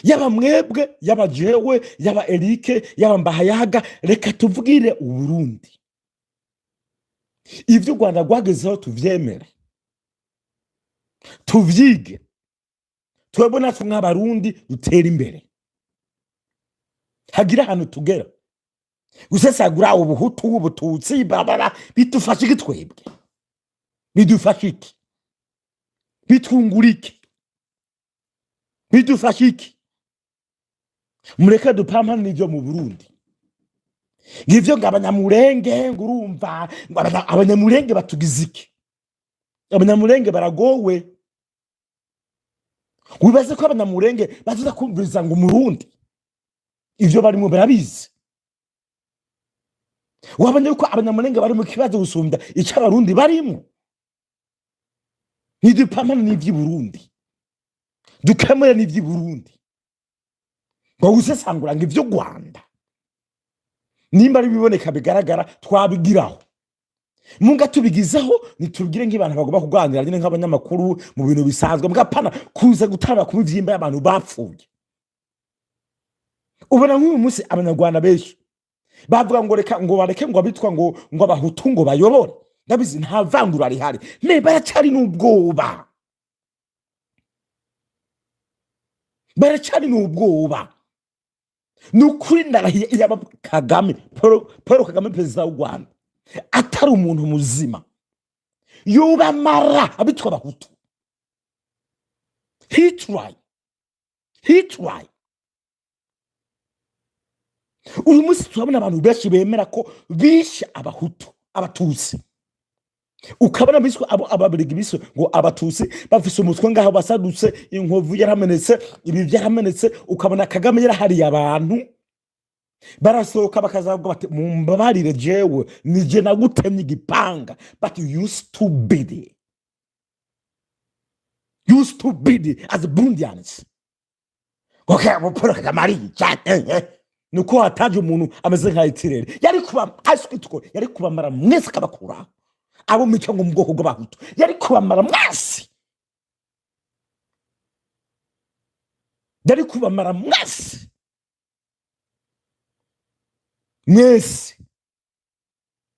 Yaba mwebwe, yaba jewe, yaba Erike, yaba Mbahayaga, reka tuvugire Uburundi. Ivyo u Rwanda rwagezeho tuvyemere, tuvyige, twebwe natwe nk'Abarundi dutere imbere, hagira ahantu tugera. Gusesagura Ubuhutu, Ubututsi, bababa, bidufasha iki twebwe? Bidufasha iki? Bitwungura iki? Bidufasha iki? Mureke dupampane n'ivyo mu Burundi. Ngivyo ngo Abanyamurenge, ngo urumva ngo Abanyamurenge batugize iki? Abanyamurenge baragowe. Wibaze ko Abanyamurenge bazoza kumviriza ngo Umurundi ivyo barimo barabizi? Wabonye yuko Abanyamurenge bari mu kibazo gusumbya ico Abarundi barimo. Ntidupamane n'ivy'i Burundi, dukemure n'ivy'i Burundi. Ngo gusesangura ngo ivy'u Rwanda, nimba ari biboneka bigaragara, twabigiraho munga tubigizeho. Nitubwire nk'abantu bagomba kuganira nyine nk'abanyamakuru mu bintu bisanzwe, mugapana kuza gutanga ku mivyimba y'abantu bapfuye. Ubona nk'uyu munsi Abanyarwanda benshi bavuga ngo reka ngo bareke ngo abitwa ngo Abahutu ngo bayobore. Ndabizi nta vangura rihari, me baracari n'ubwoba, baracari n'ubwoba. Ni ukuri ndarahiye, iyaba Kagame Paul Kagame, perezida w'u Rwanda, atari umuntu muzima, yubamara abitwa Abahutu. He try, he try. Uyu munsi turabona abantu benshi bemera ko bishe Abahutu, Abatutsi. Ukabona biswe abo Ababirigi biswe ngo Abatutsi bafise umutwe ngaho basadutse, inkovu yaramenetse, ibi byaramenetse. Ukabona Kagame yarahariye abantu. Barasohoka bakazavuga bati: "Mumbabarire, jewe nije nagutemye igipanga." But you stupid, you stupid as Burundians. Okay, Paul Kagame arica nuko hataje umuntu ameze nka Hitler, yari kuba aswitko, yari kubamara mwese, akabakura abo mico ngo mu bwoko bw'Abahutu, yari kubamara mwese, yari kubamara mwese mwese.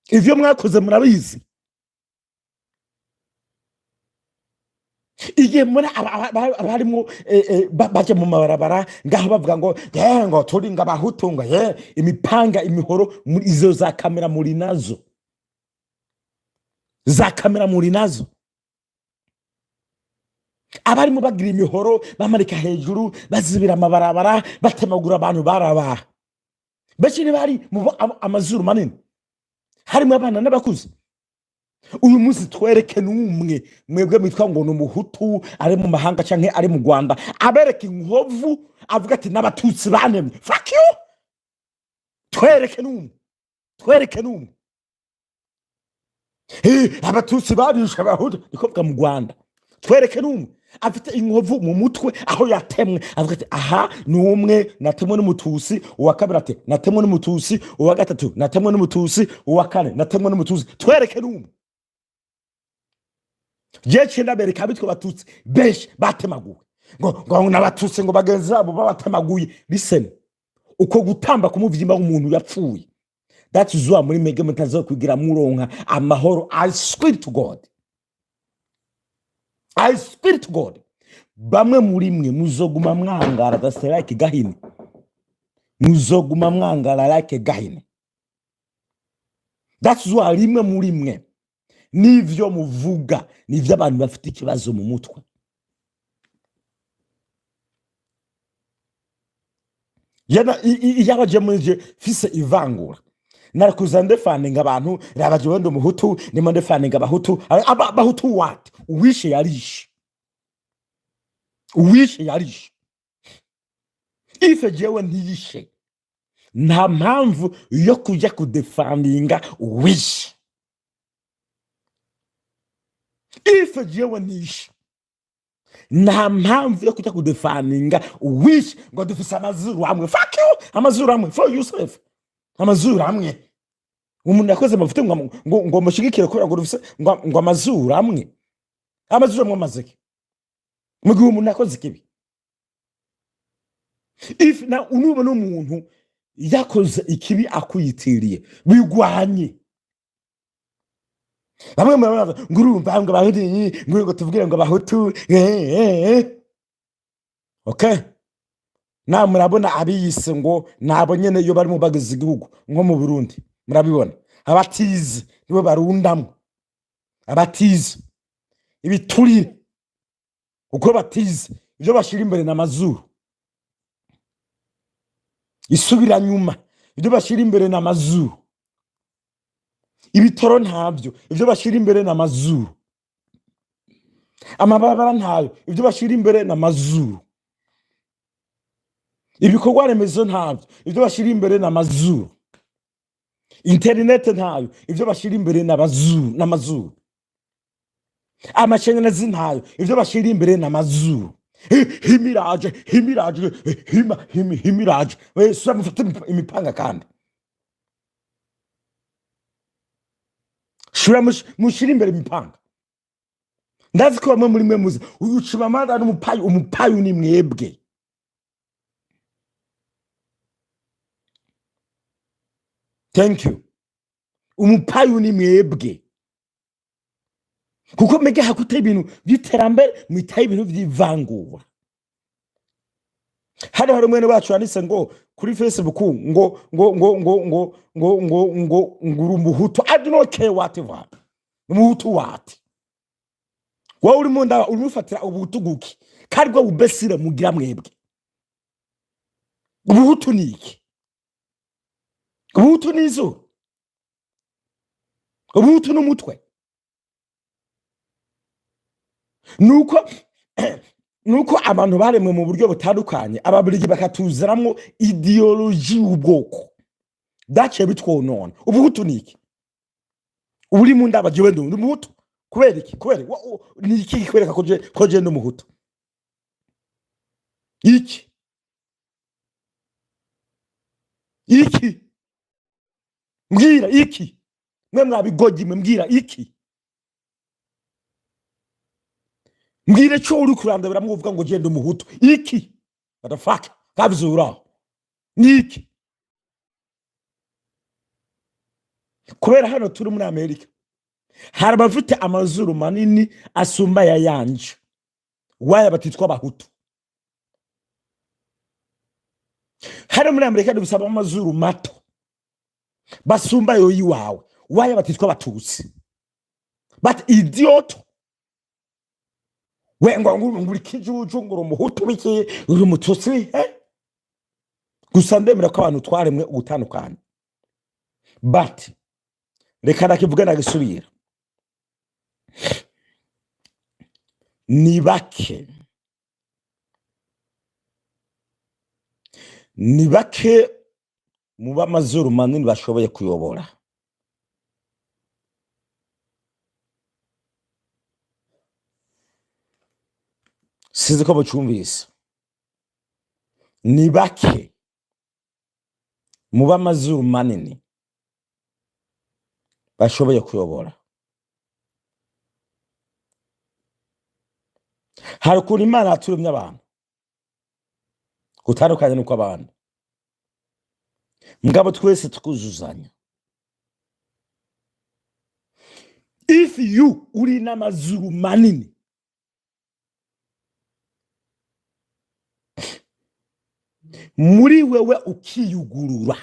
Ivyo mwakoze murabizi. Igihe mbona abarimo baje mu mabarabara ngaho bavuga ngo ye, ngo turi ngo Abahutu, ngo ye imipanga, imihoro, muri izo za kamera muri nazo, za kamera muri nazo, abarimo bagira imihoro bamarika hejuru, bazibira amabarabara, batemagura abantu, barabaha benshi ntibari mu amazuru manini, harimo abana n'abakuze. Uyu munsi twereke n'umwe mwebwe mwitwa ngo ni Umuhutu ari mu mahanga canke ari mu Rwanda, abereka inkovu, avuga ati: "N'Abatutsi banemye." Fuck you! Twereke n'umwe, twereke n'umwe. Abatutsi barishe Abahutu, niko vuga mu Rwanda. Twereke n'umwe afite inkovu mu mutwe aho yatemwe, avuga ati: "Aha ni umwe natemwe n'Umutusi." Uwa kabiri ati: "Natemwe n'Umutusi." Uwa gatatu: "Natemwe n'Umutusi." Uwa kane: "Natemwe n'Umutusi." Twereke n'umwe. Jewe ndabereka abitwa Abatutsi benshi batemaguwe, ngo n'Abatutsi ngo bagenzi babo babatemaguye. Listen, uko gutamba kumuvyimba w'umuntu yapfuye, that's why muri mege mutazokwigira muronka amahoro. I swear to God, I swear to God, bamwe muri mwe muzoguma mwangara, that's like gahini, muzoguma mwangara like gahini. That's why rimwe muri mwe n'ivyo muvuga nivyo abantu bafite ikibazo mu mutwe. Iyo abaje muri je fise ivangura, narakuza ndefaninga abantu. Raba jewe ndi Umuhutu, ndimo ndefaninga Abahutu. Abahutu what? Uwishe yarishe, uwishe yarishe. Ife jewe ntiyishe, nta mpamvu yo kujya kudefandinga uwishe. Ife jewe ntishe, nta mpamvu yo kujya kudefaninga uwishe ngo dufise amazuru amwe. Fuck you! Amazuru amwe for yourself, amazuru amwe. Umuntu yakoze amavuta ngo mushigikire kubera ngo dufise ngo amazuru amwe. Amazuru amwe amazeke mu gihe umuntu yakoze ikibi? If na unubona umuntu yakoze ikibi akwitiriye, bigwanye. Bamwe murabona ngo urumva ngo Abahutu, ngo tuvugire ngo Abahutu, okay, na murabona abiyise ngo nabo nyene iyo barimo bagize igihugu nko mu Burundi, murabibona, abatize nibo barundamwo, abatize ibiturire, uko batize ibyo bashira imbere n'amazuru, isubira nyuma, ibyo bashira imbere n'amazuru, ibitoro ntabyo, ibyo bashira imbere n'amazuru, amabarabara ntayo, ibyo bashira imbere n'amazuru, ibikorwa remezo ntabyo, ibyo bashira imbere n'amazuru, interinete ntayo, ibyo bashira imbere n'abazuru n'amazuru, amashanyarazi ntayo, ibyo bashira imbere n'amazuru. Himiraje, himiraje, hima himiraje. Sura mufate imipanga kandi shura mushire imbere imipanga. Ndazi ko bamwe muri mwe muzi uyu Chimamanda n'umupayu. Umupayu ni mwebwe. Thank you. Umupayu ni mwebwe, kuko mege hakute ibintu by'iterambere, mwitaye ibintu by'ivangura. Hano hari umwene wacu yanditse ngo kuri Facebook ngo uri Umuhutu. I do not care whatever Umuhutu what. Wowe urimo ndaba urimo ufatira ubuhutu guki kandi bwo bubesire mugira mwebwe. Ubuhutu ni iki? Ubuhutu ni izuru? Ubuhutu n'umutwe? Nuko abantu baremwe mu buryo butandukanye, Ababiligi bakatuziramwo idéologie y'ubwoko. Byaciye bitwonona. Ubuhutu ni iki? Uri mu ndaba, jewe ndi umuhutu kubera iki? Kubera ni iki kikwereka ko je ndi umuhutu? Iki iki? Mbwira iki, mwe mwabigogi mwe, mbwira iki, mbwira cyo uri kurandabira muvuga ngo je ndi umuhutu. Iki? What the fuck kavyura ni iki? Kubera hano turi muri Amerika, hari abafite amazuru manini asumba aya yanje, waya batitwa abahutu. Hano muri Amerika dufise amazuru mato basumba ayo yiwawe, waya batitwa abatutsi. But idiot, we ngo uri kijuju, ngo uri umuhutu biki, uri umututsi, eh? Gusa ndemera ko abantu twaremwe ugutandukana, but reka ndakivuga ndagisubira, ni bake, ni bake mu b'amazuru manini bashoboye kuyobora. Sinzi ko mucumvise. Ni bake mu b'amazuru manini bashoboye kuyobora. Hari ukuntu Imana yaturemye abantu gutandukanye n'uko abantu, mugabo twese tukuzuzanya. If you uri n'amazuru manini, muri wewe ukiyugurura,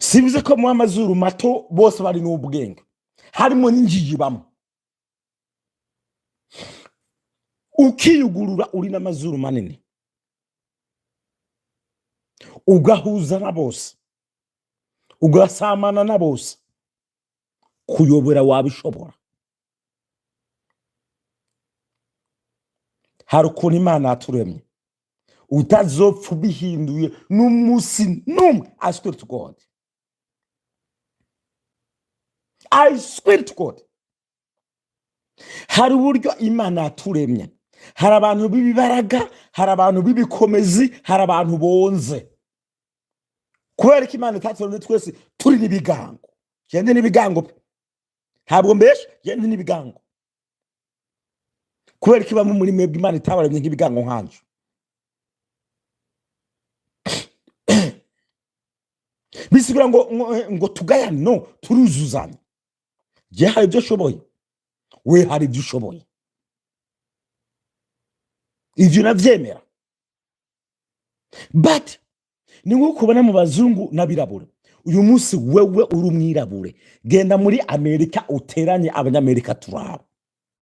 sibize ko mu amazuru mato bose bari n'ubwenge, harimo n'injiji bamwe. Ukiyugurura uri n'amazuru manini, ugahuza na bose, ugasamana na bose, kuyobora wabishobora. Hari ukuntu Imana yaturemye utazopfa ubihinduye n'umunsi n'umwe. I swear to God, I swear to God, hari uburyo Imana yaturemye. Hari abantu b'ibibaraga, hari abantu b'ibikomezi, hari abantu bonze. Kubera ko Imana itaturemye twese turi n'ibigango. Gende n'ibigango pe, ntabwo mbesha, gende n'ibigango. Kubera ko ibamo muri mwebwe Imana itabaremye nk'ibigango nkanje. Bisigura ngo tugayane? No, turuzuzanya. Je hari ibyo ushoboye, we hari ibyo ushoboye, ivyo navyemera. But ni nko kubona mu bazungu n'abirabura. Uyu munsi wewe uri umwirabure, genda muri Amerika uteranye abanyamerika turaba.